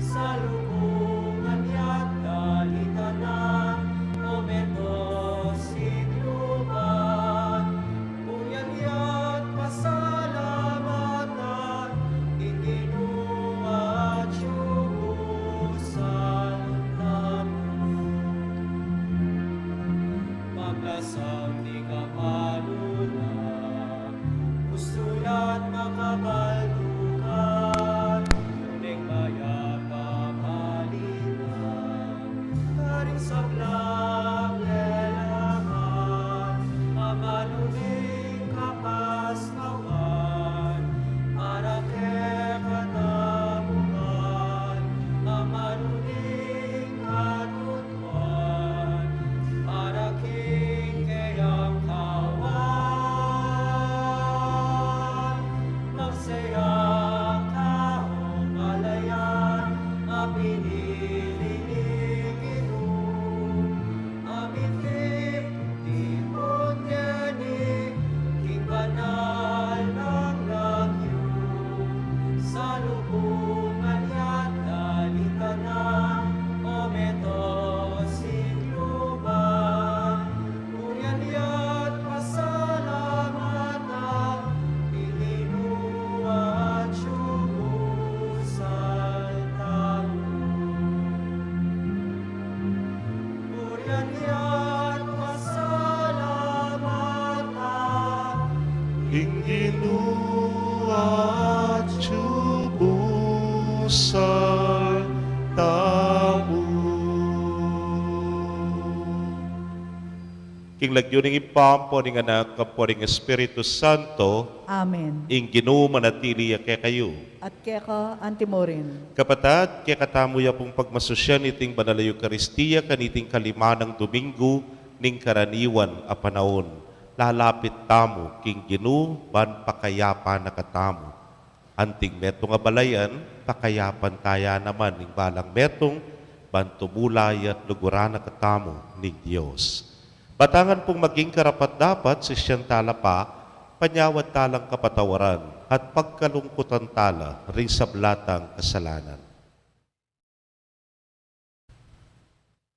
salubungan ya't dalitanan, o meto sigluban. Purian ya't pasalamatan ing Ginu atyu mu saltamu. Paglasang di kapalunan, gustu na't makabaldukan, uling mayap a balita, karing sablang lelangan, amanu ning kapaskawan, para kekatamu ngan, amanu ning katu- Tuan, para king keyang kawan. Magsaya ka o balayan a pinili ning Ginu, amitip-tipun ngeni king banal nang lagyu, salubungan ya't dalitanan, o meto sigluban, purian ya't pasalamatan ing Ginu atyu mu saltamu. Purian ya't pasalamatan ing Ginu atyu mu saltamu. King lagyu ning Ibpa, ampo ning Anak, ampo ning Espiritu Santo. Amen. Ing Ginu manatili ya kekayu. At keka antimurin. Kapatad, kekatamu ya pung pagmasusyan iting Banal a Eukaristia kaniting kalima nang Domingo ning karaniwan a panaun. Lalapit tamu king Ginu ban pakayapan na katamu. Anting metung a balayan, pakayapan taya naman ning balang metung, ban tumula ya't luguran na katamu ning Dios. Batangan pung maging karapat-dapat, sisian tala pa, panyawad talang kapatawaran, at pagkalungkutan tala ring sabla tang kasalanan.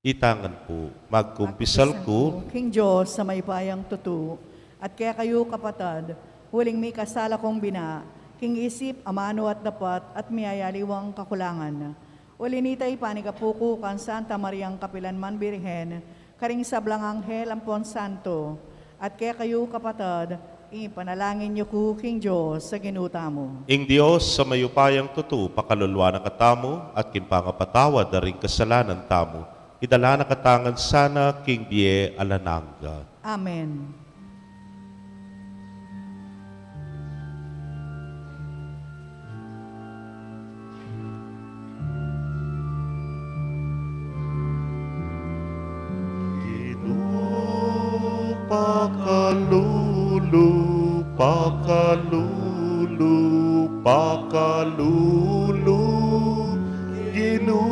Itangan pu, magkumpisal ku king Dios a mayupayang tutu, at kekayu kapatad, uling mikasala kung bina, king isip, amanu at dapat, at miyayaliwang kakulangan. Uli nita ipanigapu ku kang Santa Mariang kapilanman Birhen, karing sablang anghel ampon santo, at kekayu kapatad, ipanalangin yu ku king Dios a Ginu tamu. Ing Dios a mayupayang tutu pakaluluan na katamu, at king pangapatawad da ring kasalanan tamu, idala na katamu ngan sana king bie alang angga. Amen. Ginu pakalulu, pakalulu, pakalulu. Ginu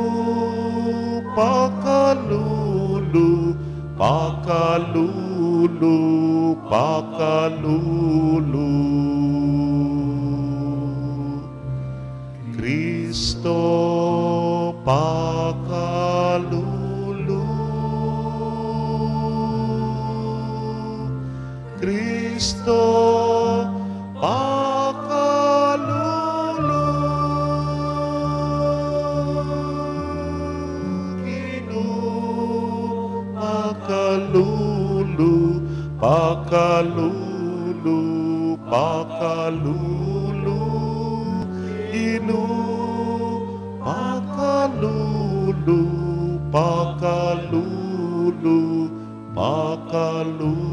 pakalulu, pakalulu, pakalulu. Kristo pakalulu. Kristo pakalulu. Ginu pakalulu, pakalulu, pakalulu. Ginu pakalulu, pakalulu, pakalulu.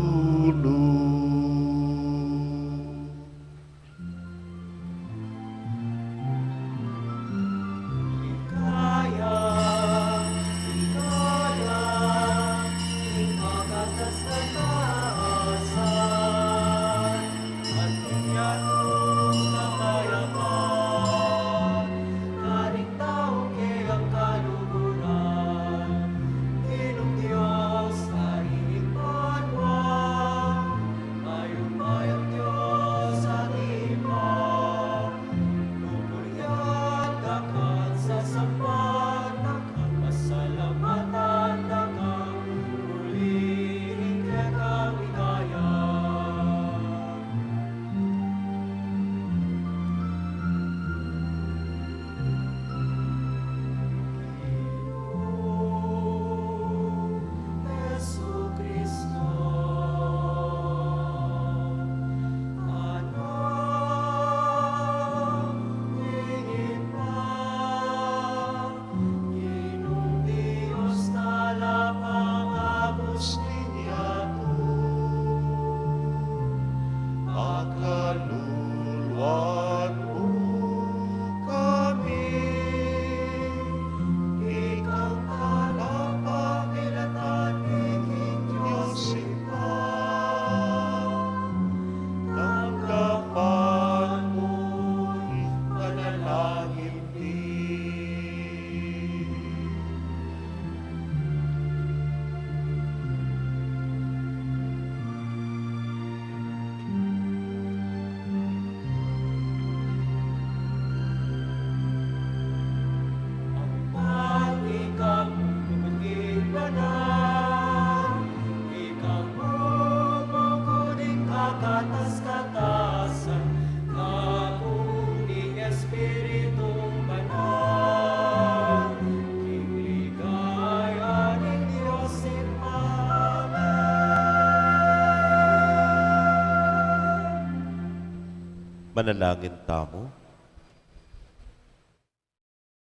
Manalangin tamu.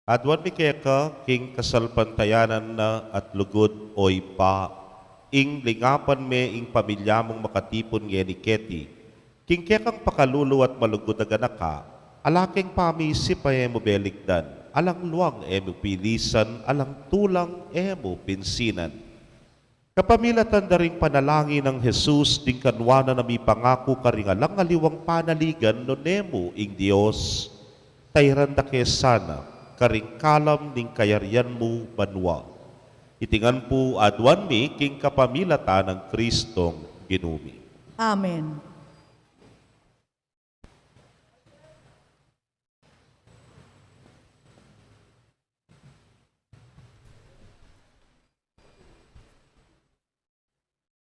Aduan mi keka king kasalpantayanan na at lugud, O Ibpa, ing lingapan me ing pamilya mung makatipun ngeni keti king kekang pakalulu at malugud a ganaka, ala keng pamisip a e mu beligdan, alang luang e mu pilisan, alang tulang e mu pinsinan. Kapamilatan da ring panalangin nang Jesus, ding kanwa na mipangaku karing alang aliwang panaligan, nune mu ing Dios, tairan da ke sana karing kalam ning kayarian mu banua. Iti ngan pu aduan mi king kapamilatan nang Kristong Ginu mi. Amen.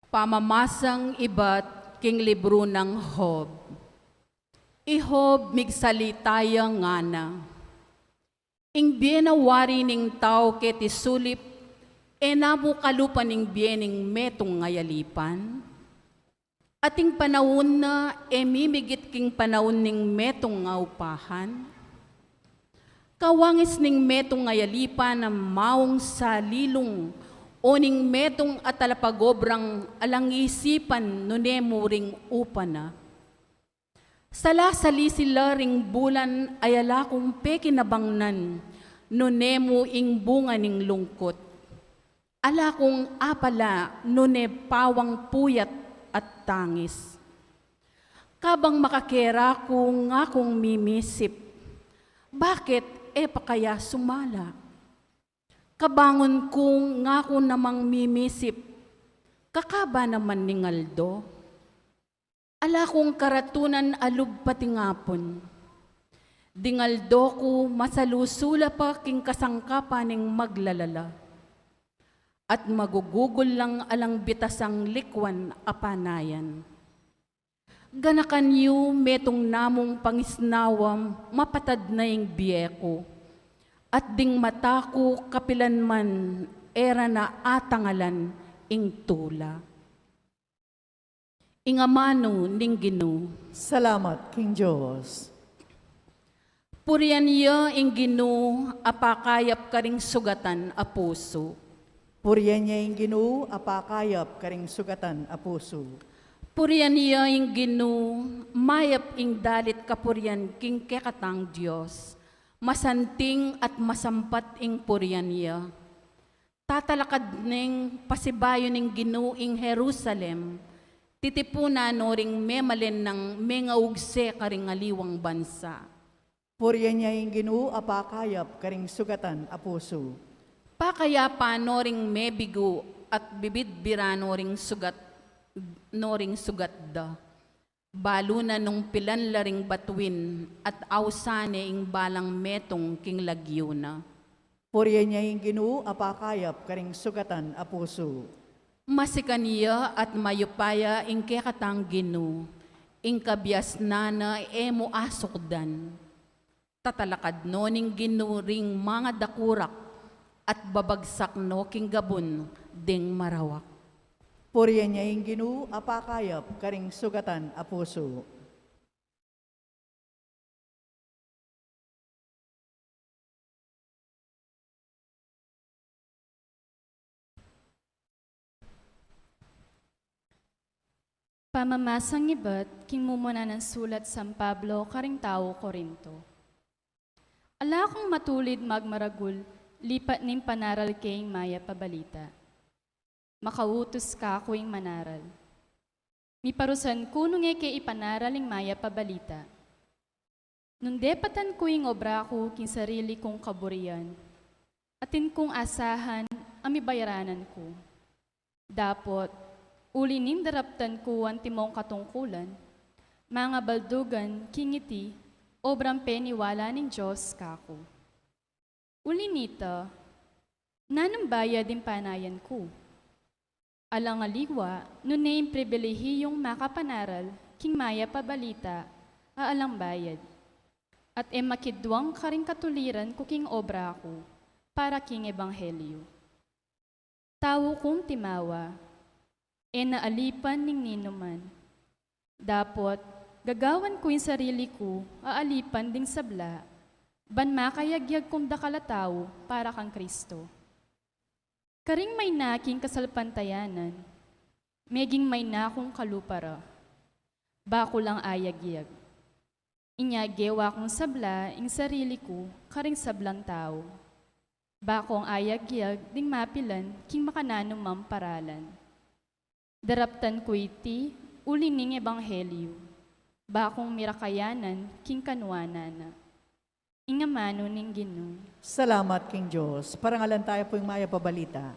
Pamamasang ibat king libru nang Job. I Job migsalita ya ngana, ing bie na wari ning tau keti sulip, e na mu kalupa ning bie ning metung a yalipan? At ing panaun na e mimigit king panaun ning metung a upahan? Kawangis ning metung a yalipan a maung salilung, o ning metung a talapagobrang alang isipan nune mu ring upa na? Salasalisil la ring bulan a ala kung pekinabangnan, nune mu ing bunga ning lungkut. Ala kung apala, nune pawang puyat at tangis. Kabang makakera ku ngakung mimisip, bakit e pa kaya sumala? Kabangun ku ngaku namang mimisip, kakaba naman ning aldo. Ala kung karatunan a lub pati ngapun. Ding aldo ku masalusula pa king kasangkapan ning maglalala. At magugugul lang alang bitasang likwan a panayan. Ganakan yu metung namung pangisnawa, mapatad na ing bie ku. At ding mata ku kapilan man e ra na atangalan ing tula. Ing amanu ning Ginu. Salamat king Dios. Purian ya ing Ginu a pakayap karing sugatan a pusu. Purian ya ing Ginu a pakayap karing sugatan a pusu. Purian ya ing Ginu, mayap ing dalit kapurian king kekatang Dios. Masanting at masampat ing purian ya. Tatalakad neng pasibayu ning Ginu ing Jerusalem, titipunan no ring memalen nang mengaugse karing aliwang bansa. Purian ya ing Ginu a pakayap karing sugatan a pusu. Pakayapan no ring mebigu at bibidbiran no ring sugat, no ring sugat da. Balu na nung pilan la ring batuin at ausan ne ing balang metung king lagyu na. Purian ya ing Ginu a pakayap karing sugatan a pusu. Masikan ya at mayupaya ing kekatang Ginu, ing kabiasnan na e mu asukdan. Tatalakad no ning Ginu ring mangadakurak, at babagsak no king gabun ding marawak. Purian ya ing Ginu a pakayap karing sugatan a pusu. Pamamasang ibat king mumuna nang sulat San Pablo karing tau Corinto. Ala kung matulid magmaragul lipat ning panaral ke ing mayap a balita. Makautus kaku ing manaral. Miparusan ku nung e ke ipanaral ing mayap a balita. Nung depatan ku ing obra ku king sarili kung kaburian, atin kung asahan a mibayaranan ku. Dapot, uli ning daraptan ku antimong katungkulan, mangabaldugan king iti obran peniwala ning Dios kaku. Uli nita, nanung bayad ing panayan ku? Alang aliwa, nune ing pribilehiyung makapanaral king mayap a balita a alang bayad, at e makidwang karing katuliran ku king obra ku para king ebanghelyu. Tau kung timawa, e na alipan ning ninuman. Dapot, Gagawan ku ing sarili ku a alipan ding sabla, ban makayagyag kung dakal a tau para kang Kristo. Karing mayna king kasalpantayanan, meging mayna kung kalupa ra, ba ku lang ayagyag. Inya gewa kung sabla ing sarili ku karing sablang tau, ba kung ayagyag ding mapilan king makananu mang paralan. Daraptan ku iti uli ning ebanghelyu, ba kung mirakayanan king kanuanan na. Ing amanu ning Ginu. Salamat king Dios. Parangalan taya pu ing mayap a balita.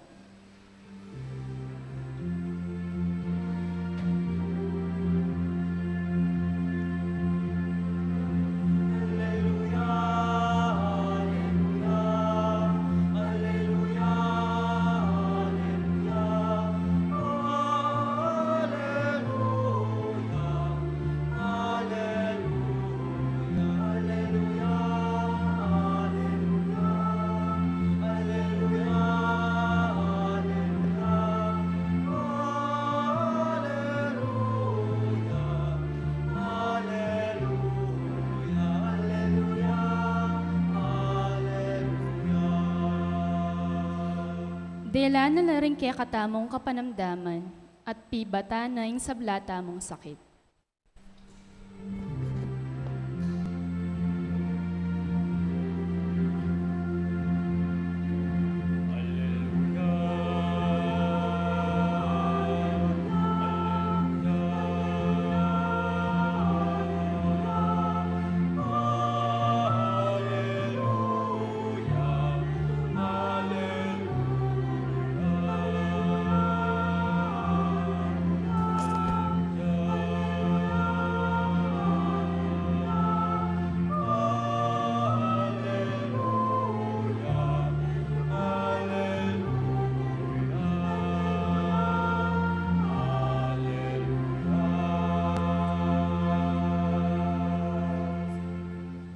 Dela na la ring kekatamung kapanamdaman at pibatan na ing sabla tamung sakit.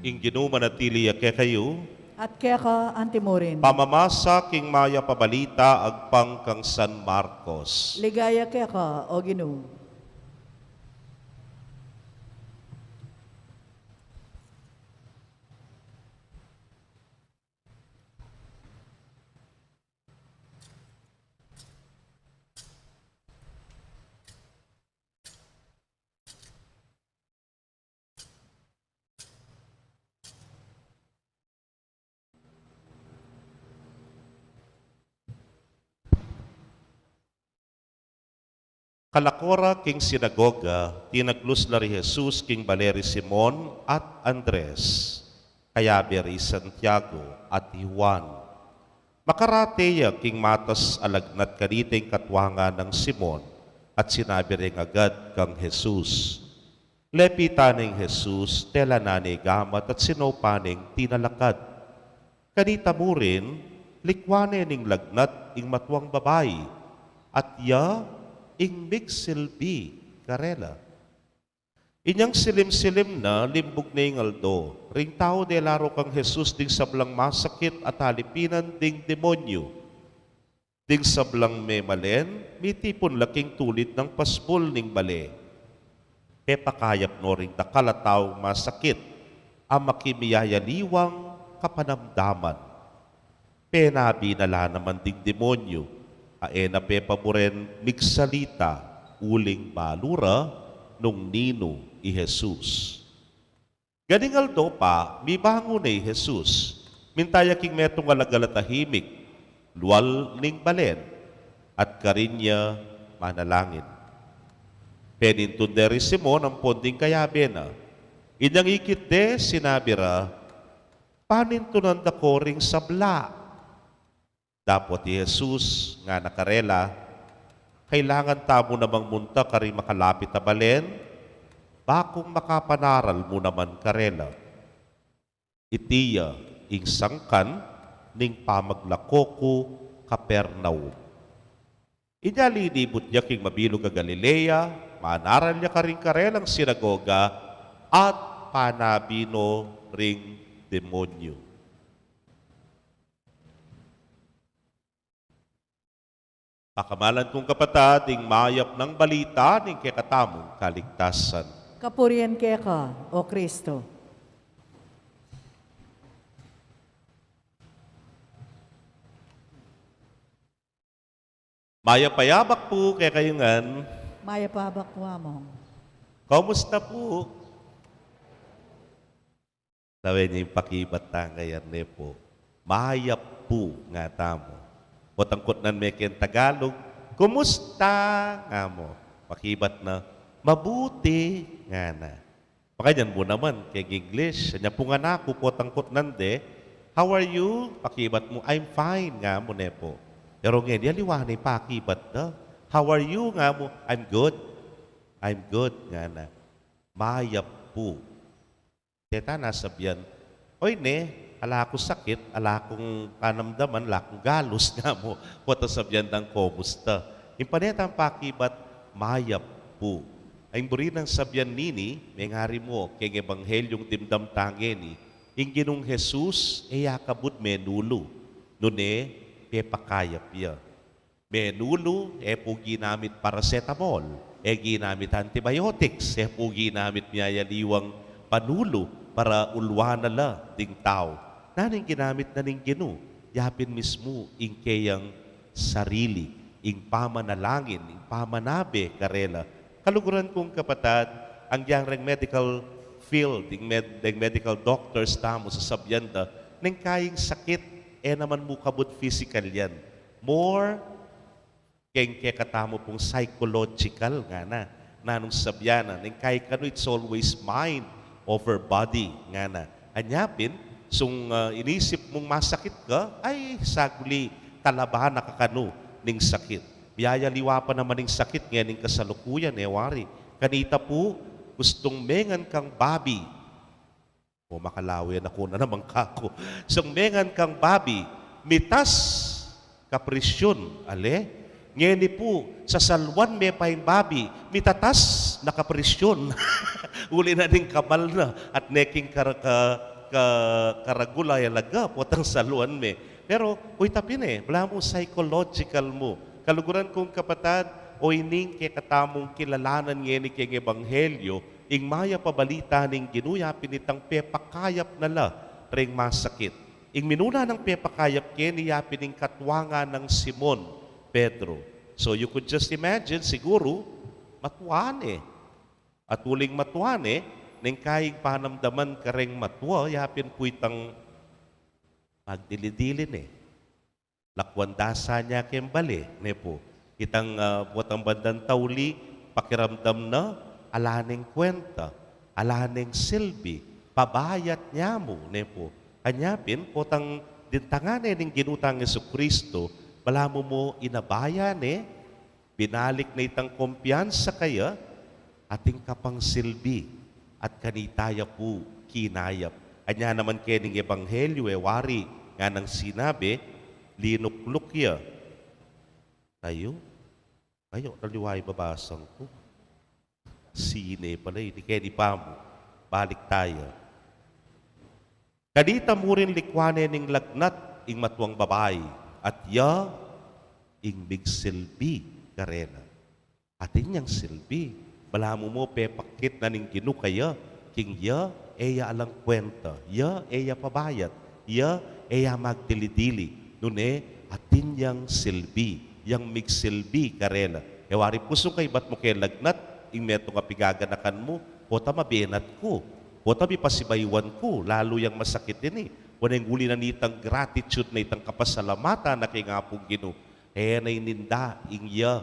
Ing Ginu manatili ya kekayu. At keka antimurin. Pamamasa king mayap a balita agpang kang San Marcos. Ligaya keka, O Ginu. Kalako ra king sinagoga, tinaglus la ri Jesus king bale ri Simon at Andres, kayabe ri Santiago at i Juan. Makarate ya king matas a lagnat kanita ing katuangan nang Simon, at sinabi reng agad kang Jesus. Lepitan neng Jesus, tela na ne gamat at sinaupan neng tinalakad. Kanita murin, likuan ne ning lagnat ing matuang babai, at ya ing migsilbi karela. Inyang silim-silim na, limbug ne ing aldo. Ring tau dela ro kang Jesus ding sablang masakit at alipinan ding demonyu. Ding sablang memalen, mitipun la king tulid nang pasbul ning bale. Pepakayap no ring dakal a taung masakit a makimiyayaliwang kapanamdaman. Penabi na la naman ding demonyu a e na pepaburen migsalita uling balu ra nung ninu i Jesus. Ganing aldo pa, mibangun ne i Jesus. Minta ya king metung a lagal a tahimik, lual ning balen, at karin ya manalangin. Penintun de ri Simon ampon ding kayabe na. Inyang ikit de, sinabi ra, panintunan da ko ring sabla. Dapot i Jesus ngana karela, kailangan tamu namang munta karing makalapit a balen, bakung makapanaral mu naman karela. Iti ya ing sangkan ning pamaglako ku Capernaum. Inya linibut ya king mabilug a Galilea, manaral ya karing karelang sinagoga, at panabi no ring demonyu. Pakamalan kung kapatad, ing mayap nang balita ning kekatamung kaligtasan. Kapurian keka, O Kristo. Mayap a abak pu kekayu ngan. Mayap a abak pu, Among. Kumusta pu? Lawen ing pakibat tang ayan ne pu. Mayap pu nga tamu. Potang kutnan me keng Tagalog, kumusta nga mu? Pakibat na, mabuti, ngana. Makanyan mu naman keng English, anya pu ngan aku, potang kutnan de, "How are you?" Pakibat mu, "I'm fine," nga mu ne pu. Pero ngeni aliwa ne ing pakibat da. "How are you?" nga mu, "I'm good. I'm good," ngana. Mayap pu. Teta na sabian, "Oy ne, ala kung sakit, ala kung panamdaman, ala kung galus," nga mu, potang sabian dang kumusta. Ing pane tang pakibat, mayap pu. Ing buri nang sabian nini, mengari mu keng Ebanghelyung dimdam tang ngeni, ing Ginung Jesus, e ya kabud menulu, nune pepakayap ya. Menulu, e pu ginamit paracetamol, e ginamit antibiotics, e pu ginamit miyayaliwang panulu para ulwanan la ding tau. Nanu ing ginamit na ning Ginu? Ya pin mismu ing keyang sarili, ing pamanalangin, ing pamanabe karela. Kaluguran kung kapatad, agyang reng medical field, ing med-, reng medical doctors tamu sasabian da, neng kayang sakit, e naman mu kabud physical yan. More keng kekatamu pung psychological, ngana. Nanung sabian na, neng kayang kanu, it's always mind over body, ngana. Anya pin, sung, ah, inisip mung masakit ka, ay, saguli talaban na ka kanu ning sakit. Miyayaliwa pa naman ing sakit ngening kasalukuyan, e wari. Kanita pu, gustung mengan kang babi. O, makalawe na ku na naman kaku. Sung mengan kang babi, mitas ka presyun, ale? Ngeni pu, sasaluan me pa ing babi, mitatas na ka presyun. Uli na ning kamal na, at neking kar-, ka-, ka-, karagula, e laga, potang saluan me. Pero, uy, tapi ne, balamu psychological mu. Kaluguran kung kapatad, o ining kekatamung kilalanan ngeni keng Ebanghelyo, ing mayap a balita ning Ginu ya pin itang pepakayap na la reng masakit. Ing minuna nang pepakayap keni ya pin ing katwang nang Simon Pedro. So you could just imagine, siguru, matua ne. At uling matua ne, neng kayang panamdaman kareng matua, ya pin pu itang magdili-dili ne. Lakwan da sana keng bale, ne pu. Itang, ah, potang bandang tauli, pakiramdam na, ala neng kwenta, ala neng silbi, pabayat ne mu, ne pu. Anya pin, potang dintangan ne ning Ginu tang Jesucristo, balamu mu inabaya ne, binalik ne itang kumpiyansa kaya, atin ka pang silbi, at kanita ya pu kinayap. Anya naman kening Ebanghelyo, e wari, nganang sinabi, linukluk ya. Tayo? Kayu, aliwa ing babasang ku. Sine pala ini, keni pa mu. Balik taya. Kanita murin likwan ne ning lagnat ing matuang babai, at ya ing migsilbi karela. Atin yang silbi. Balamu mu pepakit na ning Ginu kaya, king ya e ya alang kwenta, ya e ya pabayat, ya e ya magdili-dili. Nune, atin yang silbi, yang migsilbi karela. E wari pu sung kaybat mu keng lagnat, ing metung a pigaganakan mu, pota mabenat ku, pota mipasibayuan ku, lalu yang masakit ini. Uli na nitang gratitude na itang kapasalamatan na keng Apung Ginu. E na ininda, ing ya,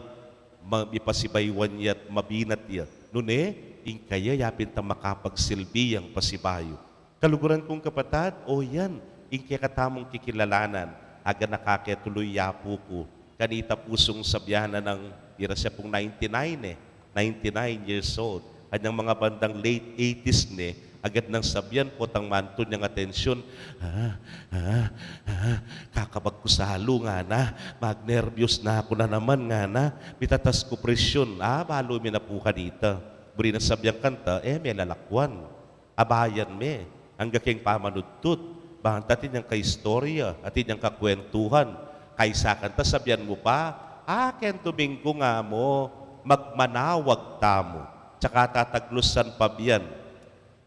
ma-, mipasibayuan ya't mabinat ya. Nune, ing kaya ya pin itang makapagsilbi yang pasibayu. Kaluguran kung kapatad, o yan, ing kekatamung kikilalanan, aganaka ke tuluy ya pu ku. Kanita pu sung sabian na nang ira siya pung ninety-nine e, ninety-nine years old. Anyang mga bandang late eighties ne, agad nang sabian potang mantun yang atensyun, "Ah, ah, ah, kakabag ku salu," ngana, "magnerbiyos na ku na naman," ngana, "mitatas ku presyun." Ah, balu mi na pu kanita. Buri nang sabian kanta, e me lalakwan. Abayan me, angga keng pamanudtud, banta atin yang kaistorya, atin yang kakwentuhan, kaysa kanta sabian mu pa, "Ah, keng Dominggu nga mu, magmanawag tamu." Tsaka tataglusan pa biyan.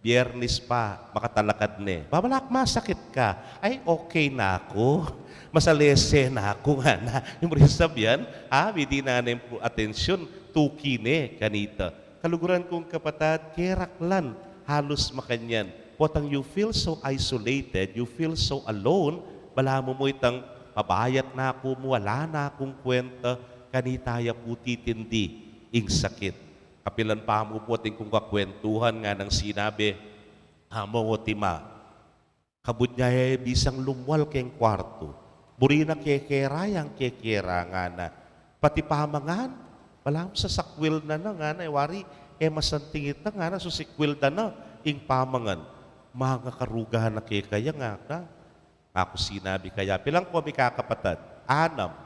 Biyernes pa, makatalakad ne. Babalak masakit ka. Ay, okay na aku. Masalese na aku, ngana. Yung rin sabihan, ah, midi na ne pu atensyon, tuki ne kanita. Kaluguran kung kapatad, keraklan, halus makanyan. Potang you feel so isolated, you feel so alone, balamu mu itang pabayat na aku mu, ala na kung kwenta, kanita ya pu titindi ing sakit. Kapilan pa mu pu atin kung kakwentuhan nganang sinabi, "Amo, otima, kabud nya e bisang lumwal keng kwartu. Buri na kekera yang kekera," ngana. "Pati pamangan, balamu sasakwil na na," ngana, "e wari e masanting ita," ngana, "susikwil da na ing pamangan. Mangakaruga na kekaya," ngana. Aku sinabi, "Kaya pilan ko mikakapatad?" "Anam."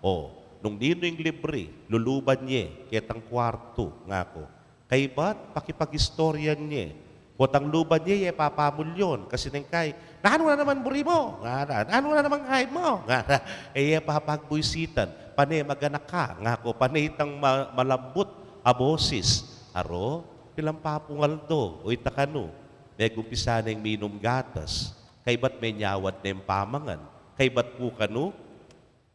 "O, nung ninu ing libre, luluban ye ketang kwartu," ngaku. "Kaybat, pakipag-istoryan ye. Potang luban ye, e papamulyon, kasi neng kai, 'Nanu na naman buri mu?' ngana, 'Nanu na naman kai mu?' ngana, e ye papagbuisitan. Pane maganak ka," ngaku, "pane itang ma-, malambut a bosis." Aro, pilan pa pung aldo, o ita kanu, megumpisa neng minum gatas. Kaybat menyawad neng pamangan. Kaybat pu kanu,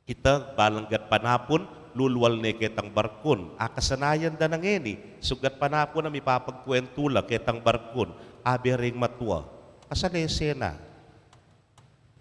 ita balang gatpanapun, lulwal ne ketang barkun. Akasanayan da na ngeni, sugat panapun a mipapagkwentu la ketang barkun. Abe ring matua, "Masalese na."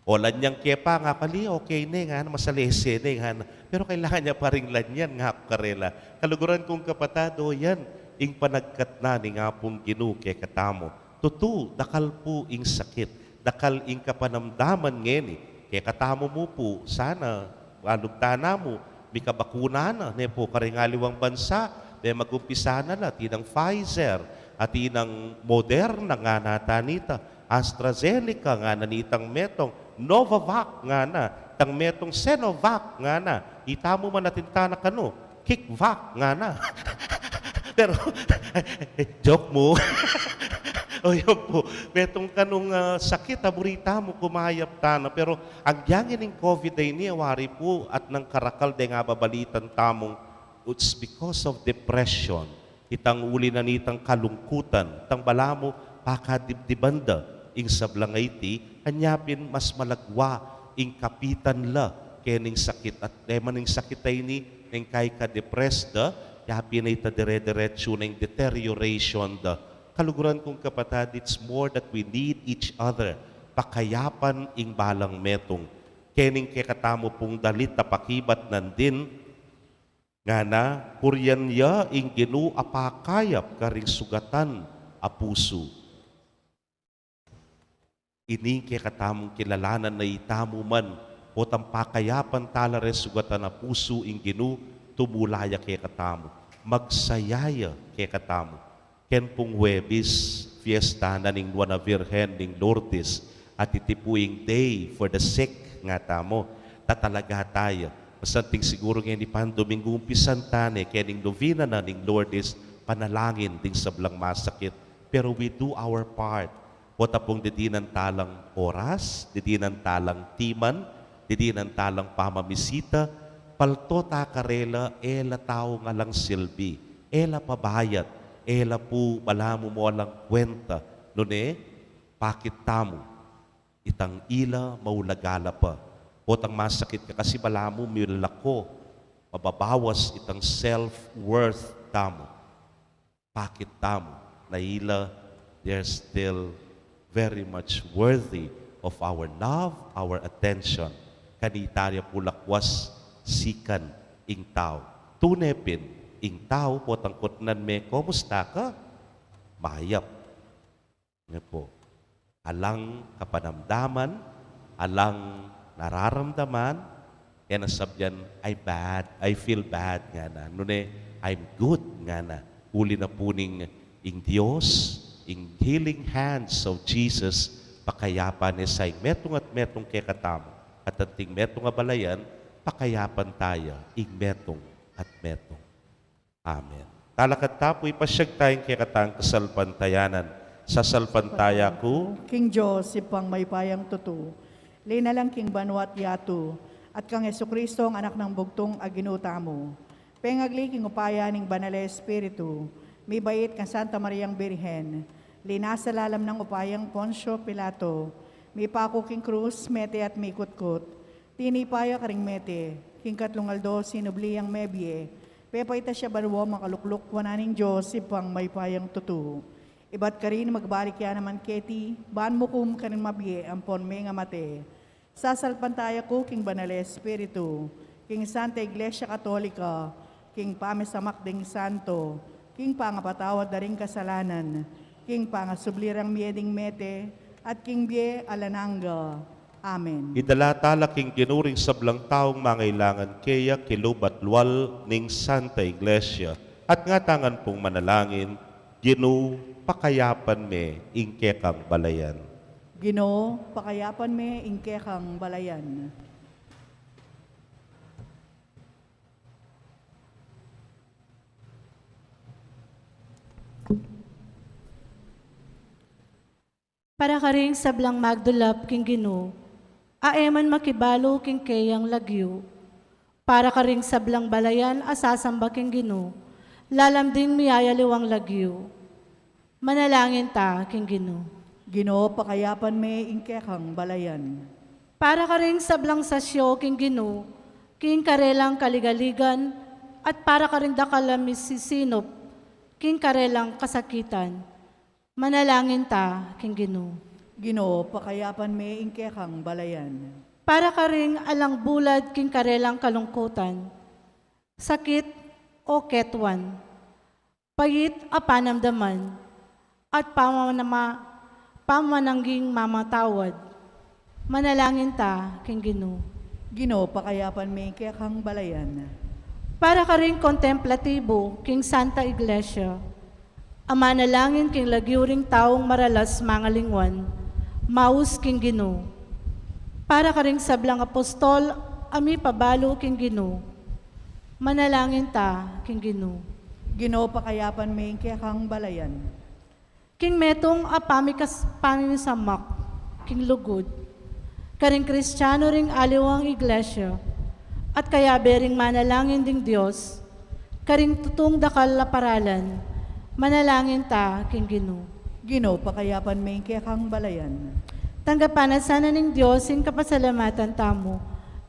"O, lanyang ke pa," ngaku, "ali, okay ne," ngana, "masalese ne," ngana. "Pero kailangan ya pa ring lanyan," ngaku karela. Kaluguran kung kapatad, o yan ing panagkat na ning Apung Ginu kekatamu. Tutu, dakal pu ing sakit, dakal ing kapanamdaman ngeni. Kekatamu mu pu, sana, alugtan na mu, mikabakuna na, ne pu, karing aliwang bansa, be magumpisa na la, atin nang Pfizer, atin nang Moderna, ngana, atin ita AstraZeneca, ngana, itang metung Novavax, ngana, itang metung Sinovac, ngana, itamu man atin tana kanu, Kickback, ngana. Pero, joke mu. O, yun pu. Metung kanung, ah, sakit, a buri tamu kumayap tana. Pero, agyang ining COVID a ini, e wari pu, atin nang karakal deng ababalitan tamung, it's because of depression. Itang uli na nitang kalungkutan, itang balamu, pakadibdiban da ing sablang a iti, anya pin mas malagwa ing kapitan la kening sakit, at e man ing sakit a ini, neng kai ka-depress da, ya pin a ita dire-diretsu neng deterioration da. Kaluguran kung kapatad, it's more that we need each other. Pakayapan ing balang metung. Kening kekatamu pung dalit a pakibat nandin, ngana, purian ya ing Ginu a pakayap karing sugatan a pusu. Ining kekatamung kilalanan na itamu man, potang pakayapan tala re sugatan a pusu ing Ginu, tumula ya kekatamu. Magsaya ya kekatamu. Ken pung Huwebes, fiesta na ning Nuan a Virgen ning Lourdes, at iti pu ing day for the sick, ngatamu. Tatalaga taya. Masanting siguru ngeni pang Domingo, umpisan ta ne kening novena na ning Lourdes, panalangin ding sablang masakit. Pero we do our part. Pota pung didinan talang oras, didinan talang timan, didinan talang pamamisita, palto ta karela, e la tau ngalang silbi, e la pabayat, e la pu balamu molang kwenta, nune, pakit tamu itang ila maulaga la pa. Potang masakit ka kasi balamu milako, mababawas itang self-worth tamu. Pakit tamu na ila, they're still very much worthy of our love, our attention. Kanita ya pu lakwas sikan ing tau. Tune pin, ing tau, potang kutnan me, "Kumusta ka?" Mayap. Nge pu. Alang kapanamdaman, alang nararamdaman, e na sabyan, "I bad, I feel bad," ngana. Nune, "I'm good," ngana. Uli na pu ning ing Dios, ing healing hands of Jesus, pakayapan ne sa ing metung at metung kekatamu. At anting metung a balayan, pakayapan taya ing metung at metung. Amen. Talakad ta pu, ipasyag taya ing kekatang kasalpantayanan. Sasalpantaya ku king Dios, Ibpang mayupayang tutu, linalang king banua't yatu, at kang Jesucristo, ang Anak nang bugtung a Ginu tamu, pengagli king upaya ning Banal a Espiritu, Mibait kang Santa Mariang Birhen, linasa lalam nang upayang Poncio Pilato, mipaku king krus, mete at mikutkut. Tinipa ya karing mete, king katlung aldo sinubli yang mebie, pepaitas ya banua, makalukluk wanan ning Dios Ibpang mayupayang tutu. Ibat karin magbalik ya naman keti, ban mukum karing mabie ampon mengamate. Sasalpantaya ku king Banal a Espiritu, king Santa Iglesia Katolika, king pamisamak ding santo, king pangapatawad da ring kasalanan, king pangasubli rang mie ding mete, at king bie alang angga. Amen. Idala tala king Ginu ring sablang taung mangailangan keya, kilub at lual ning Santa Iglesia, at ngatamu pung manalangin, Ginu, pakayapan me ing kekang balayan. Ginu, pakayapan me ing kekang balayan. Para karing sablang magdulap king Ginu, a e man makibalu king keyang lagyu. Para karing sablang balayan a sasamba king Ginu, lalam ding miyayaliwang lagyu. Manalangin ta king Ginu. Ginu, pakayapan me ing kekang balayan. Para karing sablang sasyo king Ginu, king karelang kaligaligan, at para karing dakal a misisinup, king karelang kasakitan. Manalangin ta king Ginu. Ginu, pakayapan me ing kekang balayan. Para karing alang bulad king karelang kalungkutan, sakit o ketwan, pait a panamdaman, at pamanama-, pamanangging mamatawad. Manalangin ta king Ginu. Ginu, pakayapan me ing kekang balayan. Para karing kontemplatibu king Santa Iglesia, a manalangin king lagyu ring taung maralas mangalingwan, maus king Ginu. Para karing sablang apostol a mipabalu king Ginu, manalangin ta king Ginu. Ginu, pakayapan me ing kekang balayan. King metung a pamikas-, pamisamak king lugud, karing Kristiano ring aliwang Iglesia, at kayabe ring manalangin ding Dios, karing tutung dakal a paralan, manalangin ta king Ginu. Ginu, pakayapan me ing kekang balayan. Tanggapan na sana ning Dios ing kapasalamatan tamu,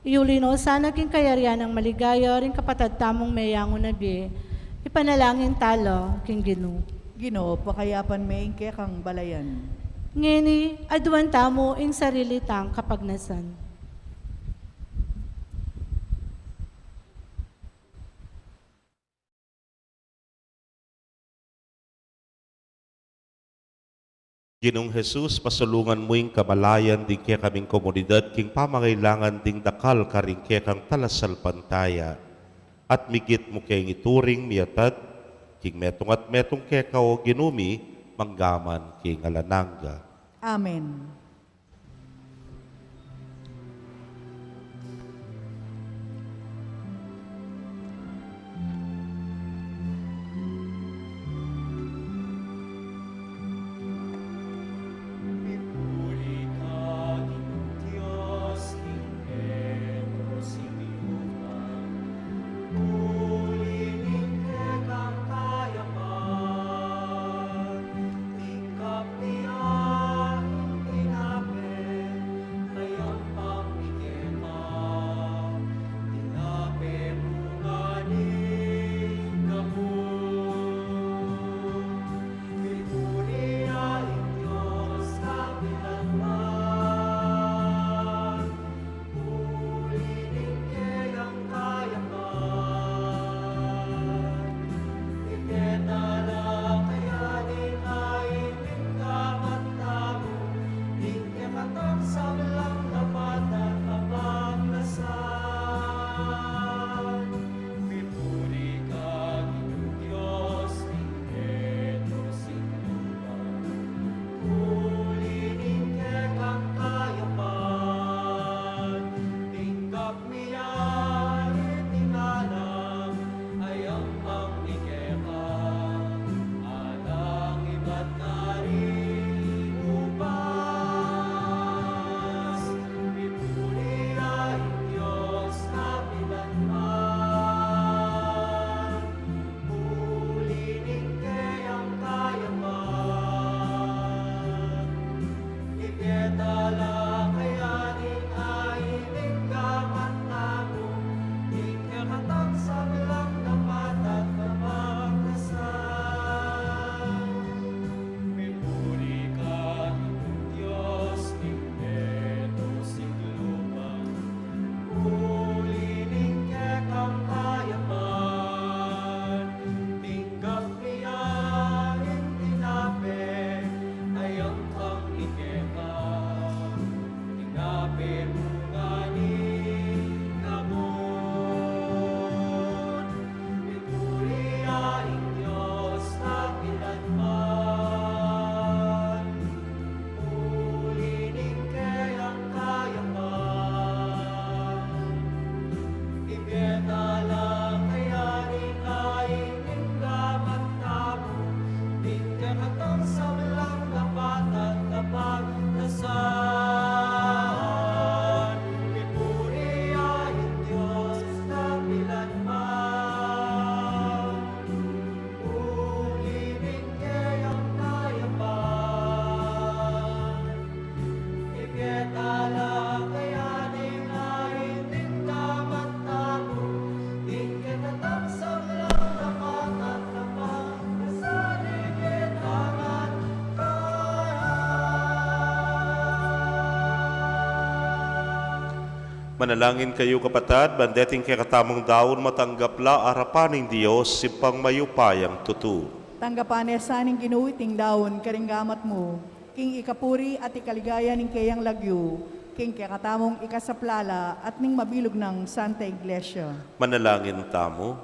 iyuli no sana king kayarian nang maligaya ring kapatad tamung meyangu na bie, ipanalangin tala king Ginu. Ginu, pakayapan me ing kekang balayan. Ngeni, aduan tamu ing sarili tang kapagnasan. Ginung Jesus, pasulungan mu ing kamalayan ding kekaming komunidad king pamangailangan ding dakal karing kekang talasalpantaya. At migit mu keng ituring miatad king metung at metung keka, o Ginu mi, manggaman king alang angga. Amen. Manalangin kayu, kapatad, ban deting kekatamung daun matanggap la arapan ning Dios, Ibpang mayupayang tutu. Tanggapan ne sa ning Ginu iting daun karing gamat mu, king ikapuri at ikaligaya ning keyang lagyu, king kekatamung ikasaplala at ning mabilug nang Santa Iglesia. Manalangin tamu.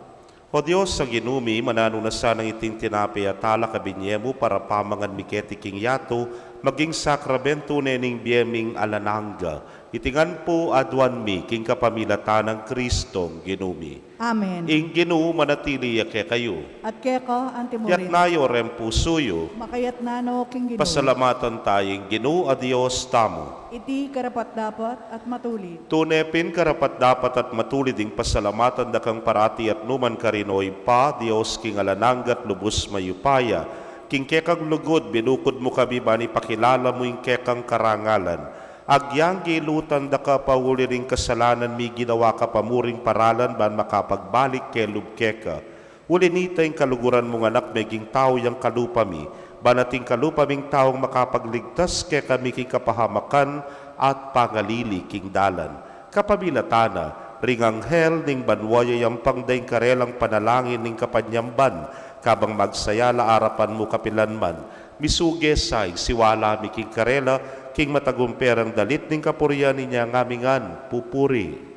O Dios a Ginu mi, mananu na sanang iting tinape at alak a binye mu para pamangan mi keti king yatu, maging sakramentu ne ning bie ming alang angga. Iti ngan pu aduan mi king kapamilatan nang Kristong Ginu mi. Amen. Ing Ginu manatili ya kekayu. At keka antimurin. Yatna yu reng pusu yu. Makayatna no king Ginu. Pasalamatan taya ing Ginu a Dios tamu. Iti karapat-dapat at matulid. Tune pin karapat-dapat at matulid ing pasalamatan da kang parati at nukarin man, O Ibpa, Dios king alang angga at lubus mayupaya. King kekang lugud binukud mu kami ban ipakilala mu ing kekang karangalan. Agyang gilutan da ka pauli ring kasalanan mi, ginawa ka pa mu ring paralan ban makapagbalik kelub keka. Uli nita ing kaluguran mung Anak meging tau yang kalupa mi, ban ating kalupa ming taung makapagligtas kekami king kapahamakan at pangalili king dalan. Kapamilatan na ring anghel ning banua, yayampang da ing karelang panalangin ning kapanyamban, kabang magsaya la arapan mu kapilan man. Misuge sa ing siwala mi king karela, king matagumpe rang dalit ning kapurian, inya ngan mi ngan pupuri.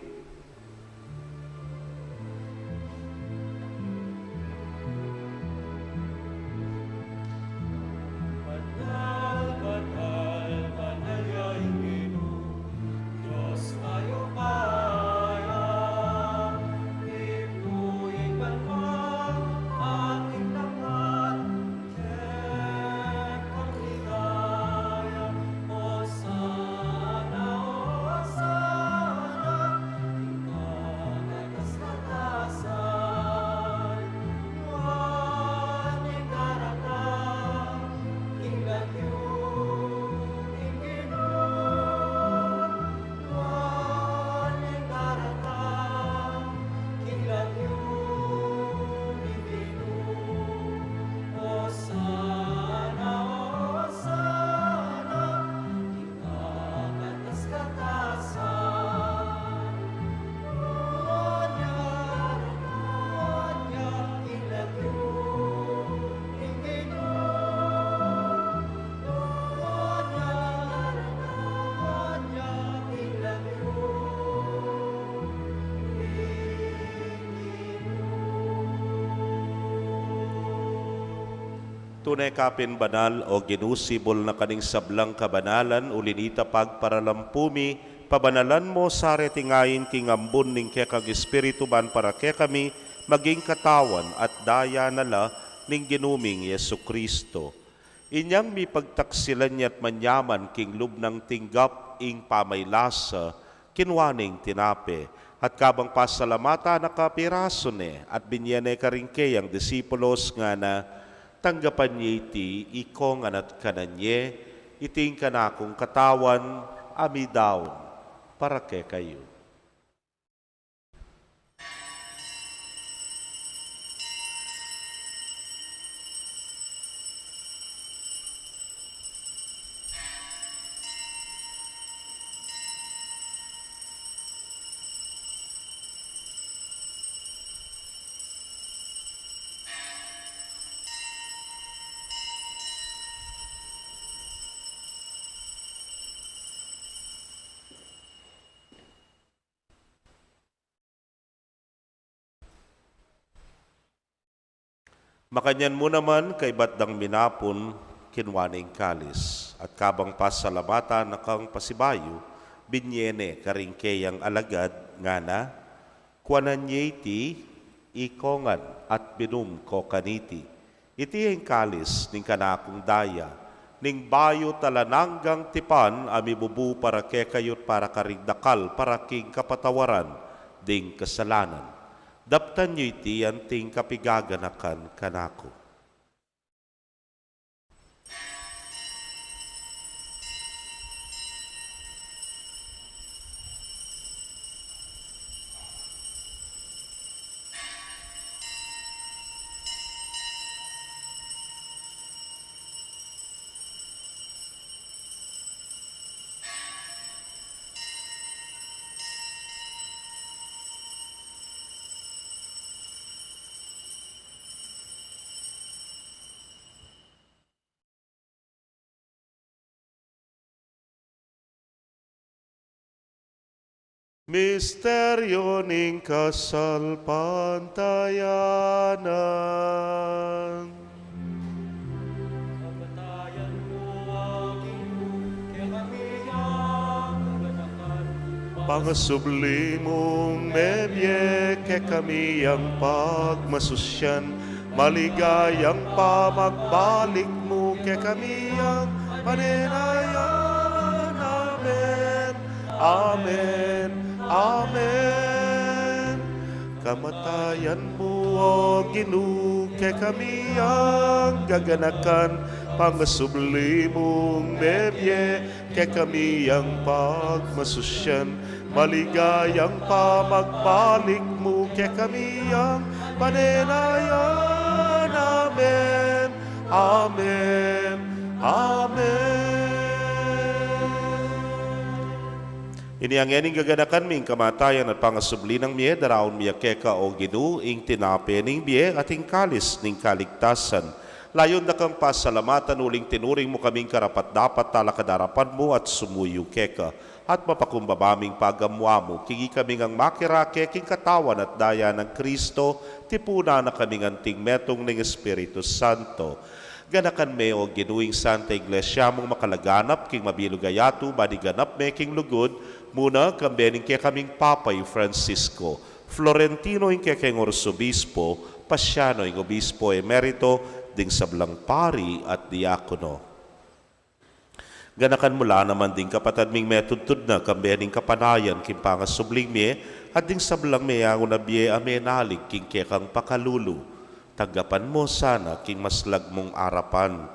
Tune ka pin banal, O Ginu, sibul na ka ning sablang kabanalan, uli nita pagparalampu mi, pabanalan mu sa reting ain king ambun ning kekang Espiritu ban para kekami maging katawan at daya na la ning Ginu ming Jesucristo. Inyang mipagtaksilan ya't manyaman king lub nang tinggap ing pamaylasa, kinua ne ing tinape, at kabang pasalamatan na ka, pirasu ne, at binye ne karing keyang disipulos, ngana: Tanggapan ye iti ikongan at kanan ye, iti ing kanakung katawan a midaun para kekayu. Makanyan mu naman, kaybat dang minapun, kinua ne ing kalis, at kabang pasalamatan na kang pasibayu, binye ne karing keyang alagad, ngana: Kuanan ye iti ikongan at minum ko kaniti. Iti ing kalis ning kanakung daya, ning bayu at alang anggang tipan a mibubu para kekayu't para karing dakal para king kapatawaran ding kasalanan. Daptan yu iti anting kapigaganakan kanaku. Misteryo ning kasalpantayanan. Kamatayan mu, O Ginu, kekami yang kaganakan. Pangasubli mung mebie, kekami yang pagmasusyan. Maligayang pamagbalik mu kekami yang panenayan. Amen. Amen. Amen. Kamatayan mu, O Ginu, kekami yang gaganakan, pangasubli mung mebie, kekami yang pagmasusyan, maligayang pamagbalik mu kekami yang panenayan. Amen. Amen. Amen. Inya ngening gaganakan mi ing kamatayan at pangasubli nang mie, daraun mi ya keka, O Ginu, ing tinape ning bie at ing kalis ning kaligtasan. Layun da kang pasalamatan uling tinuring mu kaming karapat-dapat talakad king arapan mu at sumuyu keka. At mapakumbaba ming pagamuan mu, king ikami ngang makirake king katawan at daya nang Kristo, tipunan na kami ngan anting metung ning Espiritu Santo. Ganakan me, O Ginu, ing Santa Iglesia mung makalaganap king mabilug a yatu, ban iganap me king lugud, muna kambe ning kekaming Papa i Francisco, Florentino ing kekeng Arsobispo, Pasiano ing Obispo Emerito, ding sablang pari at diakono. Ganakan mu la naman ding kapatad ming metudtud na kambe ning kapanayan king pangasubling mie, at ding sablang meyangu na bie a menalig king kekang pakalulu. Tanggapan mu sana king maslag mung arapan.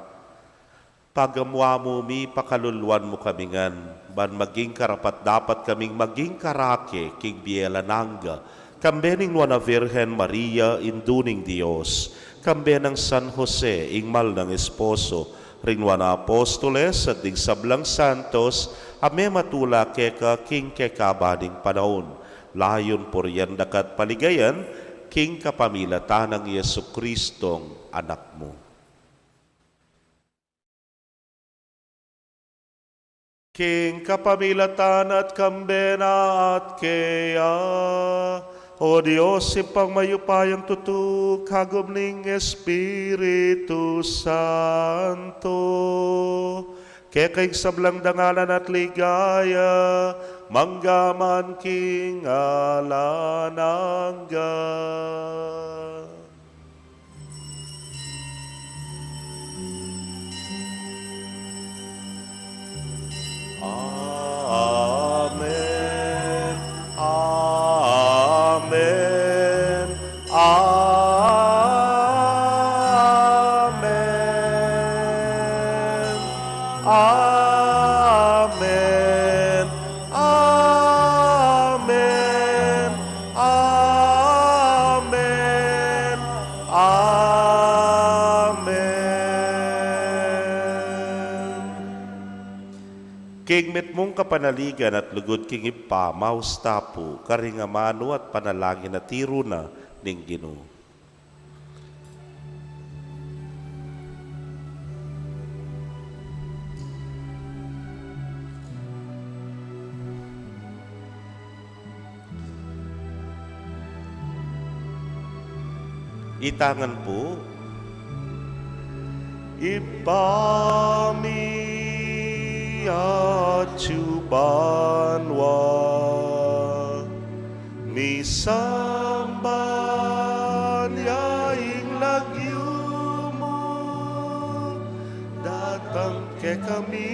Pagamuan mu mi, pakaluluan mu kami ngan, ban maging karapat-dapat kaming maging karake king bie alang angga, kambe ning Nuan a Virgen Maria, Indu ning Dios, kambe nang San Jose, ing mal nang esposo, ring Nuan a Apostoles, at ding sablang santos a mematula keka king kekaban ning panaun. Layun purian da ka at paligayan, king kapamilatan nang Jesucristong Anak mu. King kapamilatan na at kambe na at keya, O Dios, Ibpang mayupayang tutu, kagum ning Espiritu Santo, keka ing sablang dangalan at ligaya, mangga man king alang angga. Amen. Amen. Amen. Amen. Amen. Amen. Amen. King mitmung kapanaligan at lugud king Ibpa, maus ta pu karing amanu at panalangin a tiru na ning Ginu. Itangan pu. Ibpa mi atsu banua, misamban ya ing lagyu mu, datang kekami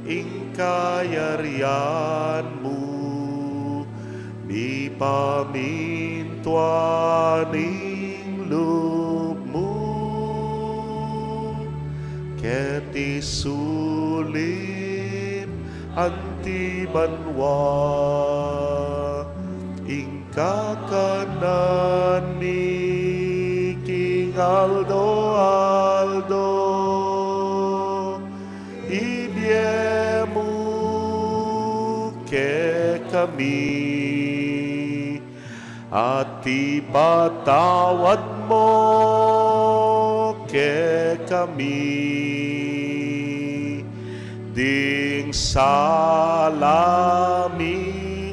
ing kayarian mu, mipamintuan ing lub mu keti sulip anti banua. Ing kakanan mi king aldo-aldo ibie mu kekami, at ipatawad mu kekami ding sala mi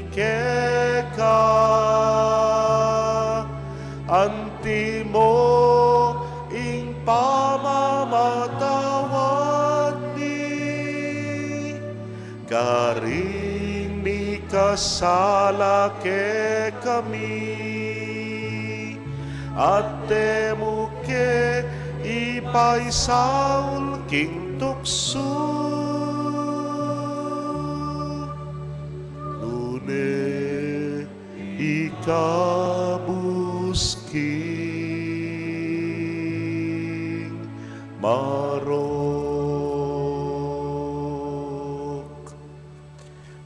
sala kekami, at e mu ke ipaisaul king tuksu, nune ikabus king marok.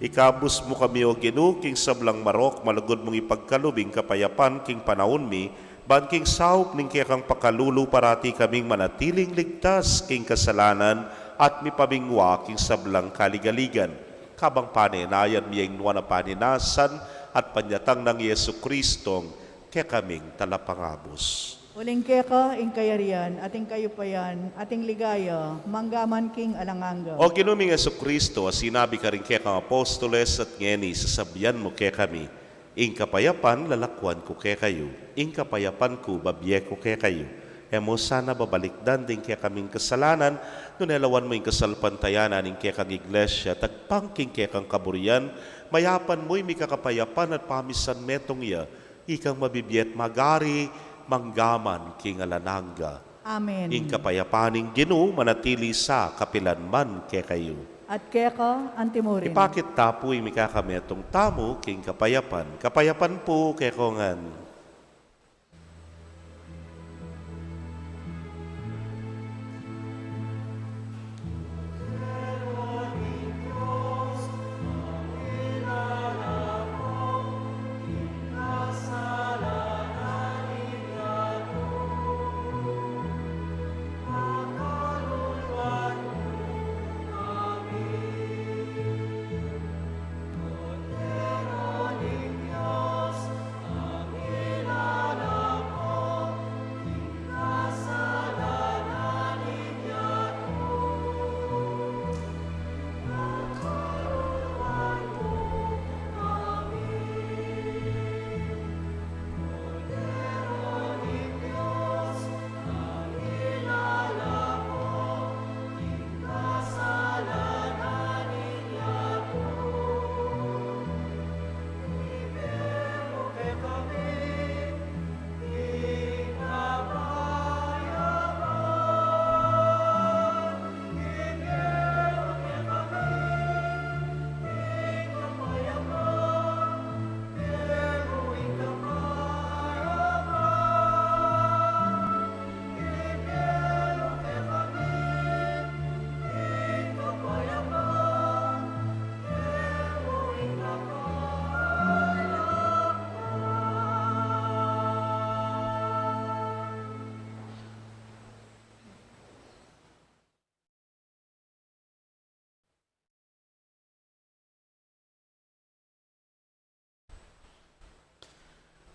Ikabus mu kami, O Ginu, king sablang marok, malugud mung ipagkalub ing kapayapan king panaun mi, ban king saup ning kekang pakalulu parati kaming manatiling ligtas king kasalanan at mipamingwa king sablang kaligaligan. Kabang panenayan mi ing nuan a paninasan at panyatang nang Jesucristong kekaming Talapangabus. Uling keka ing kayarian, at ing kayupayan, at ing ligaya, mangga man king alang angga. O Ginu ming Jesucristo, a sinabi karing kekang apostoles at ngeni sasabian mu kekami, ing kapayapan lalakuan ku kekayu, ing kapayapan ku babie ku kekayu. E mu sana babalikdan ding kekaming kasalanan, nune lawan mu ing kasalpantayanan ning kekang Iglesia, tagpang king kekang kaburian, mayapan mu ing mikakapayapan at pamisan metung ya, ikang mabibie at magari, mangga man king alang angga. Amen. Ing kapayapan ning Ginu manatili sa kapilan man kekayu. At keka antimurin. Ipakit ta pu ing mikakametung tamu king kapayapan. Kapayapan pu kekongan.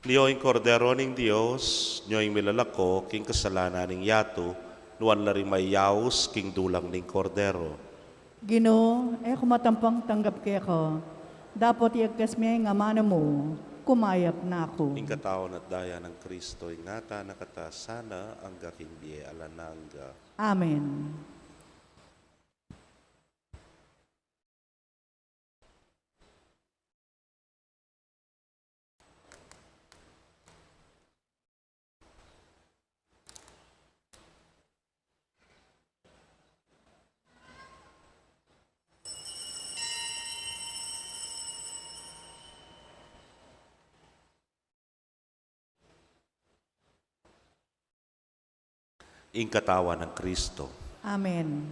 Nyo ing Kordero ning Dios, nyo ing milalako king kasalanan ning yatu, nuan la ring mayaus king dulang ning Kordero. Ginu, e ku matampang tanggap keka, dapot iagkas me ing amanu mu, kumayap na ku. Ing katawan at daya nang Kristo, ingatan na kata sana angga king bie alang angga. Amen. Ing katawan nang Kristo. Amen.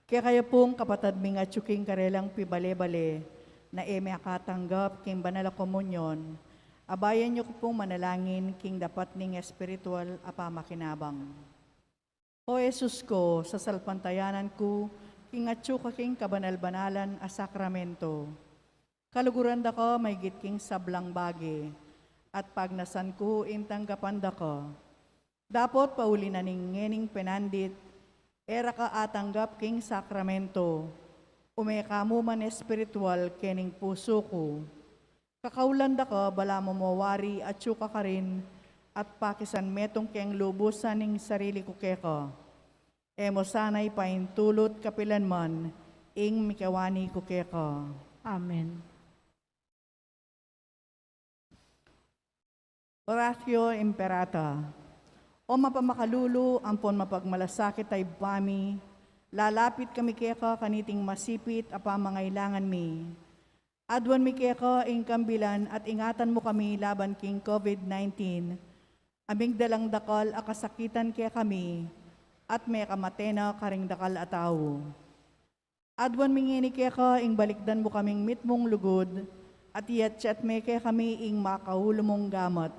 Kekayu pung kapatad ming atyu king karelang pibale-bale, na e makatanggap king banal a komunyon, abayan yu ku pung manalangin king dapat ning espiritual a pamakinabang. O Jesus ku, sasalpantayanan ku king atyu ka king kabanal-banalan a sakramento. Kaluguran da ka maigit king sablang bage, at pagnasan ku ing tanggapan da ka. Dapot pauli na ning ngening penandit, e ra ka atanggap king sakramento, ume ka mu man espiritual kening pusu ku. Kakaulan da ka balamu mo wari atyu ka karin, at pakisan metung keng lubusan ing sarili ku keka. E mu sana ipaintulut kapilan man ing mikewani ku keka. Amen. Oratio Imperata. O mapamakalulu ampon mapagmalasakit a Ibpa mi, lalapit kami keka kaniting masipit a pamangailangan mi. Aduan mi keka ing kambilan at ingatan mu kami laban king COVID nineteen, a migdalang dakal a kasakitan kekami, at mekamate na karing dakal a tau. Aduan mi ngeni keka ing balikdan mu kaming mitmung lugud, at iyatyat me kekami ing makaulu mung gamat.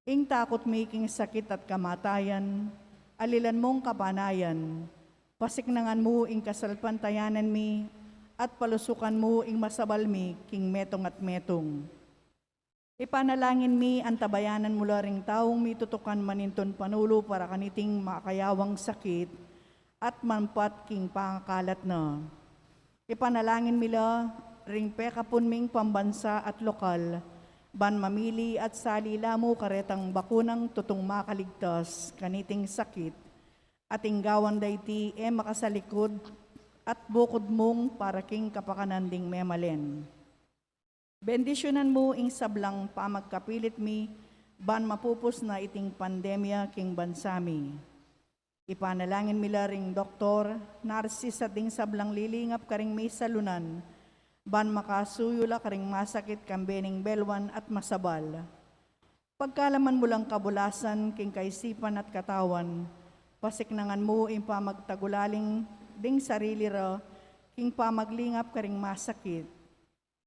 Ing takut mi king sakit at kamatayan, alilan mung kapanayan, pasiknangan mu ing kasalpantayanan mi, at palusukan mu ing masabal mi king metung at metung. Ipanalangin mi, antabayanan mu la ring taung mitutukan manintun panulu para kaniting makayawang sakit at mampat king pangakalat na. Ipanalangin mi la ring pekapun ming pambansa at lokal, ban mamili at sali la mu karetang bakunang tutung makaligtas kaniting sakit, at ing gawan da iti e makasalikut at bukud mung para king kapakanan ding memalen. Bendisyunan mu ing sablang pamagkapilit mi, ban mapupus na iting pandemya king bansa mi. Ipanalangin mi la ring doktor, narsis at ding sablang lilingap karing misalunan, ban makasuyu la karing masakit kambe ning belwan at masabal. Pagkalaman mu lang kabulasan king kaisipan at katawan, pasiknangan mu ing pamagtagulaling ding sarili ra king pamaglingap karing masakit.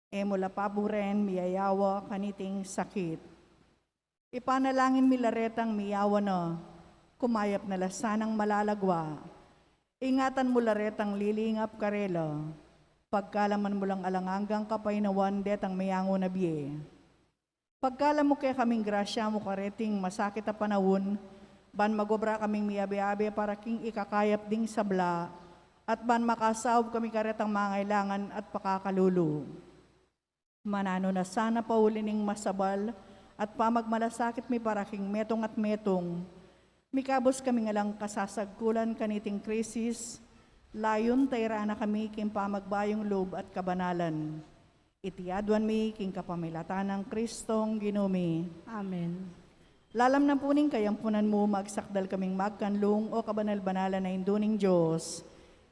E mu la paburen miyayawa kaniting sakit. Ipanalangin mi la retang miyawa na, kumayap na la sanang malalagwa. Ingatan mu la retang lilingap karela. Pagkalaman mu lang alang anggang kapaynawan detang meyangu na bie. Pagkalam mu kekaming grasya mu kareting masakit a panaun, ban magobra kaming miyabe-abe para king ikakayap ding sabla, at ban makasaup kami karetang mangailangan at pakakalulu. Mananu na sana pauli ning masabal at pamagmalasakit mi para king metung at metung. Mikabus kami ngan lang kasasagkulan kaniting krisis, layun tairan na kami king pamagbayung lub at kabanalan. Iti aduan mi king kapamilatan nang Kristong Ginu mi. Amen. Lalam na pu ning kayampunan mu, magsakdal kaming magkanlung, o kabanal-banalan a Indu ning Dios.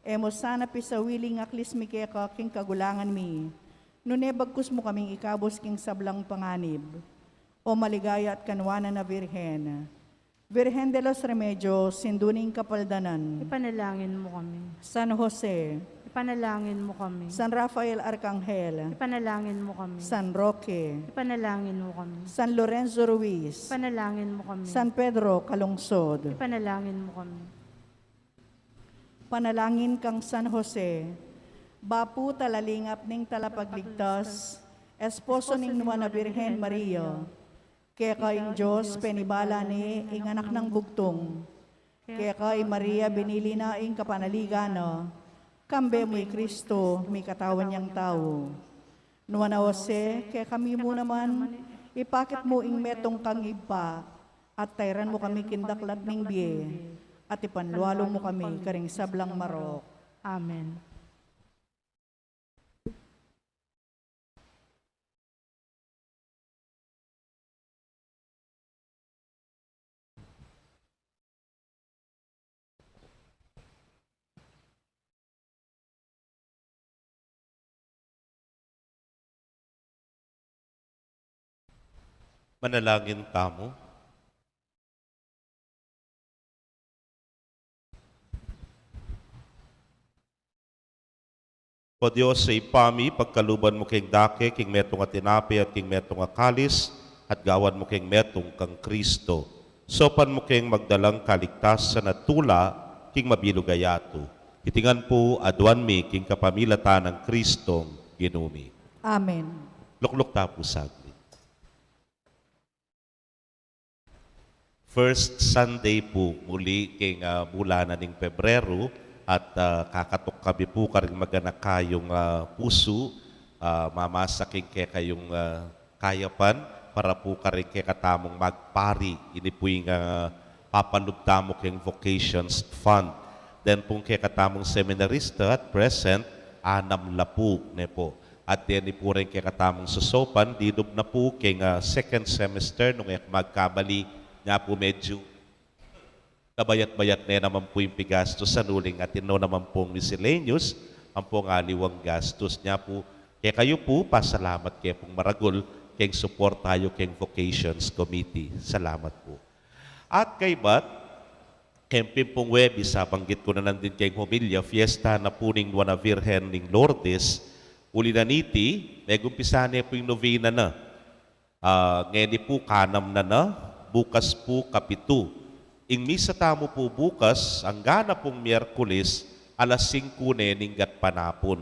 E mu sana pisawili ing aklis mi keka king kagulangan mi, nune bagkus mu kaming ikabus king sablang panganib. O maligaya at kanuanan a Virgen, Virgen de los Remedios, Indu ning Kapaldanan. Ipanalangin mu kami. San Jose. Ipanalangin mu kami. San Rafael Arkanghel. Ipanalangin mu kami. San Roque. Ipanalangin mu kami. San Lorenzo Ruiz. Ipanalangin mu kami. San Pedro Calungsod. Ipanalangin mu kami. Panalangin kang San Jose, bapu talalingap ning Talapagligtas, esposo ning Nuan a Birhen Maria. Keka ing Dios penibala ne ing anak nang bugtung. Keka i Maria binili na ing kapanaligan na. Kambe mu i Kristo, mikatawan yang tau. Nuan a Jose, kekami mu naman, ipakit mu ing metung kang Ibpa, at tairan mu kami king daklat ning bie, at ipanlualu mu kami karing sablang marok. Amen. Manalangin tamu. O Dios, Ibpa mi, pagkaluban mu keng dake king metung a tinape at king metung a kalis, at gawan mu keng metung kang Kristo. Saupan mu keng magdalang kaligtasan at tula king mabilug a yatu. Iti ngan pu aduan mi king kapamilatan nang Kristong Ginu mi. Amen. Lukluk ta pu saglit. First Sunday pu muli keng, ah, bulan na ning Pebrero at, ah, kakatuk kami pu karing maganaka yung, ah, pusu, ah, mamasa keng kekayung, ah, kayapan para pu karing kekatamung magpari. Ini pu ing, ah, papalub tamu keng Vocations Fund. Then pung kekatamung seminarista at present, anam la pu, ne pu. At deni pu ring kekatamung susaupan, dilub na pu keng, ah, second semester, nung e ku magkamali, nya pu medyu kabayat-bayat ne naman pu ing pigastusan uling atin no naman pung miscellaneous, ampong aliwang gastus. Nya pu, kekayu pu, pasalamat ke pung maragul keng suporta yu keng Vocations Committee. Salamat pu. At kaybat, keng pin pung Huwebes, a, banggit ku na nandin keng homilya, fiesta na pu ning Nuan a Virgen ning Lourdes. Uli na niti, megumpisa ne pu ing novena na. Ah, ngeni pu kanam na na, bukas pu kapitu. Ing misa tamu pu bukas, angga na pung Miyerkules, alas singku ne ning gatpanapun.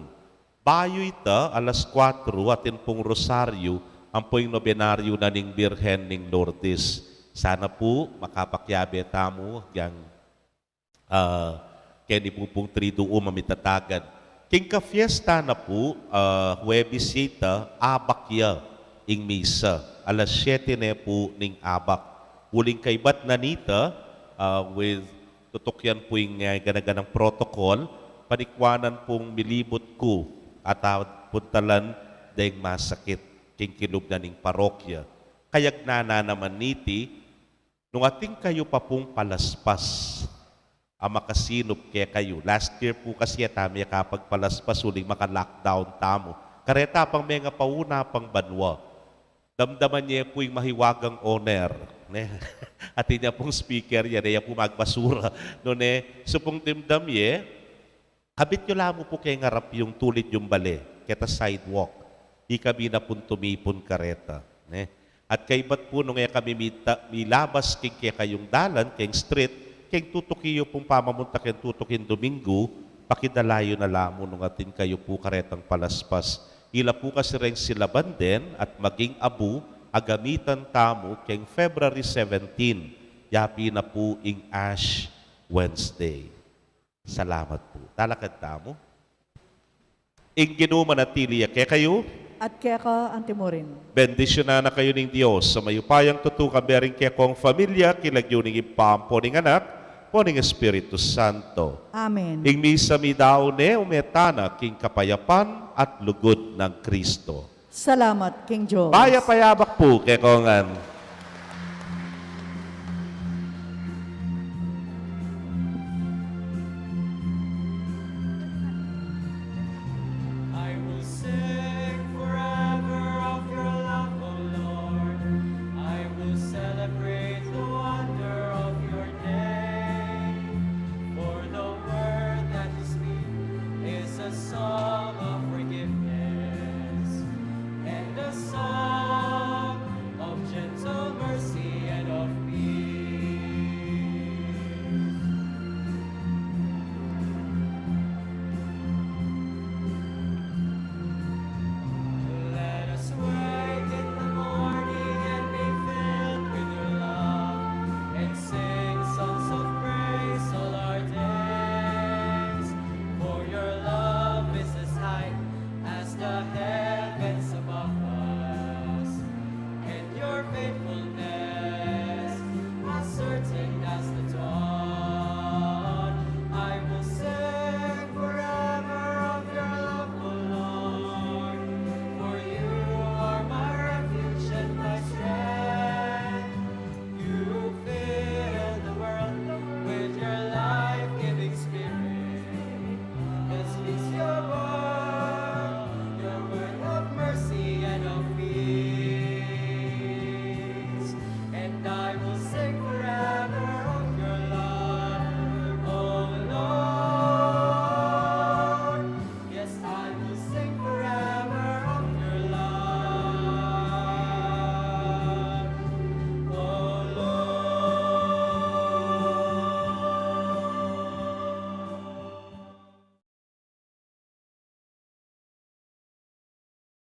Bayu ita, alas kuatro, atin pung rosaryu, ampo ing nobenaryu na ning Birhen ning Lourdes. Sana pu, makapakiabe tamu, yang, ah, keni pu pung Triduum a mitatagad. King kafiesta na pu, ah, Huwebes ya ita, abak ya ing misa. Alas siyete ne pu ning abak. Uling kaybat na nita, ah, with tutukian pu ing, ah, gana-ganang protocol, panikwanan pung milibut ku at, ah, puntalan deng masakit king kilub na ning parokya. Kayagnan na naman niti, nung atin kayu pa pung palaspas a makasinup kekayu. Last year pu kasi e tamu ya kapagpalaspas uling maka-lockdown tamu. Kareta pang mengapauna pang banua. Damdaman ye pu ing mahiwagang owner, ne? Atin ya pung speaker ya, ne ya pu magbasura. Nune, supung dimdam ye, kabit yu la mu pu keng arap yung tulid yung bale, keta sidewalk. Ikami na pung tumipun kareta, ne? At kaybat pu nung e kami mita-, milabas king kekayung dalan, keng street, keng tutuki yu pung pamamunta keng tutuking Domingo, pakidala yu na la mu nung atin kayu pu karetang palaspas. Ila pu kasi reng silaban den at maging abu a gamitan tamu keng February seventeen, ya pin na pu ing Ash Wednesday. Salamat pu. Talakad tamu. Ing Ginu manatili ya kekayu. At keka antimurin. Bendisyunan na kayu ning Dios a mayupayang tutu, kambe ring kekong familia, king lagyu ning Ibpa, ampo ning Anak, ampo ning Espiritu Santo. Amen. Ing misa midaun ne, ume tana king kapayapan at lugud nang Kristo. Salamat king Dios. Mayap a abak pu kekongan.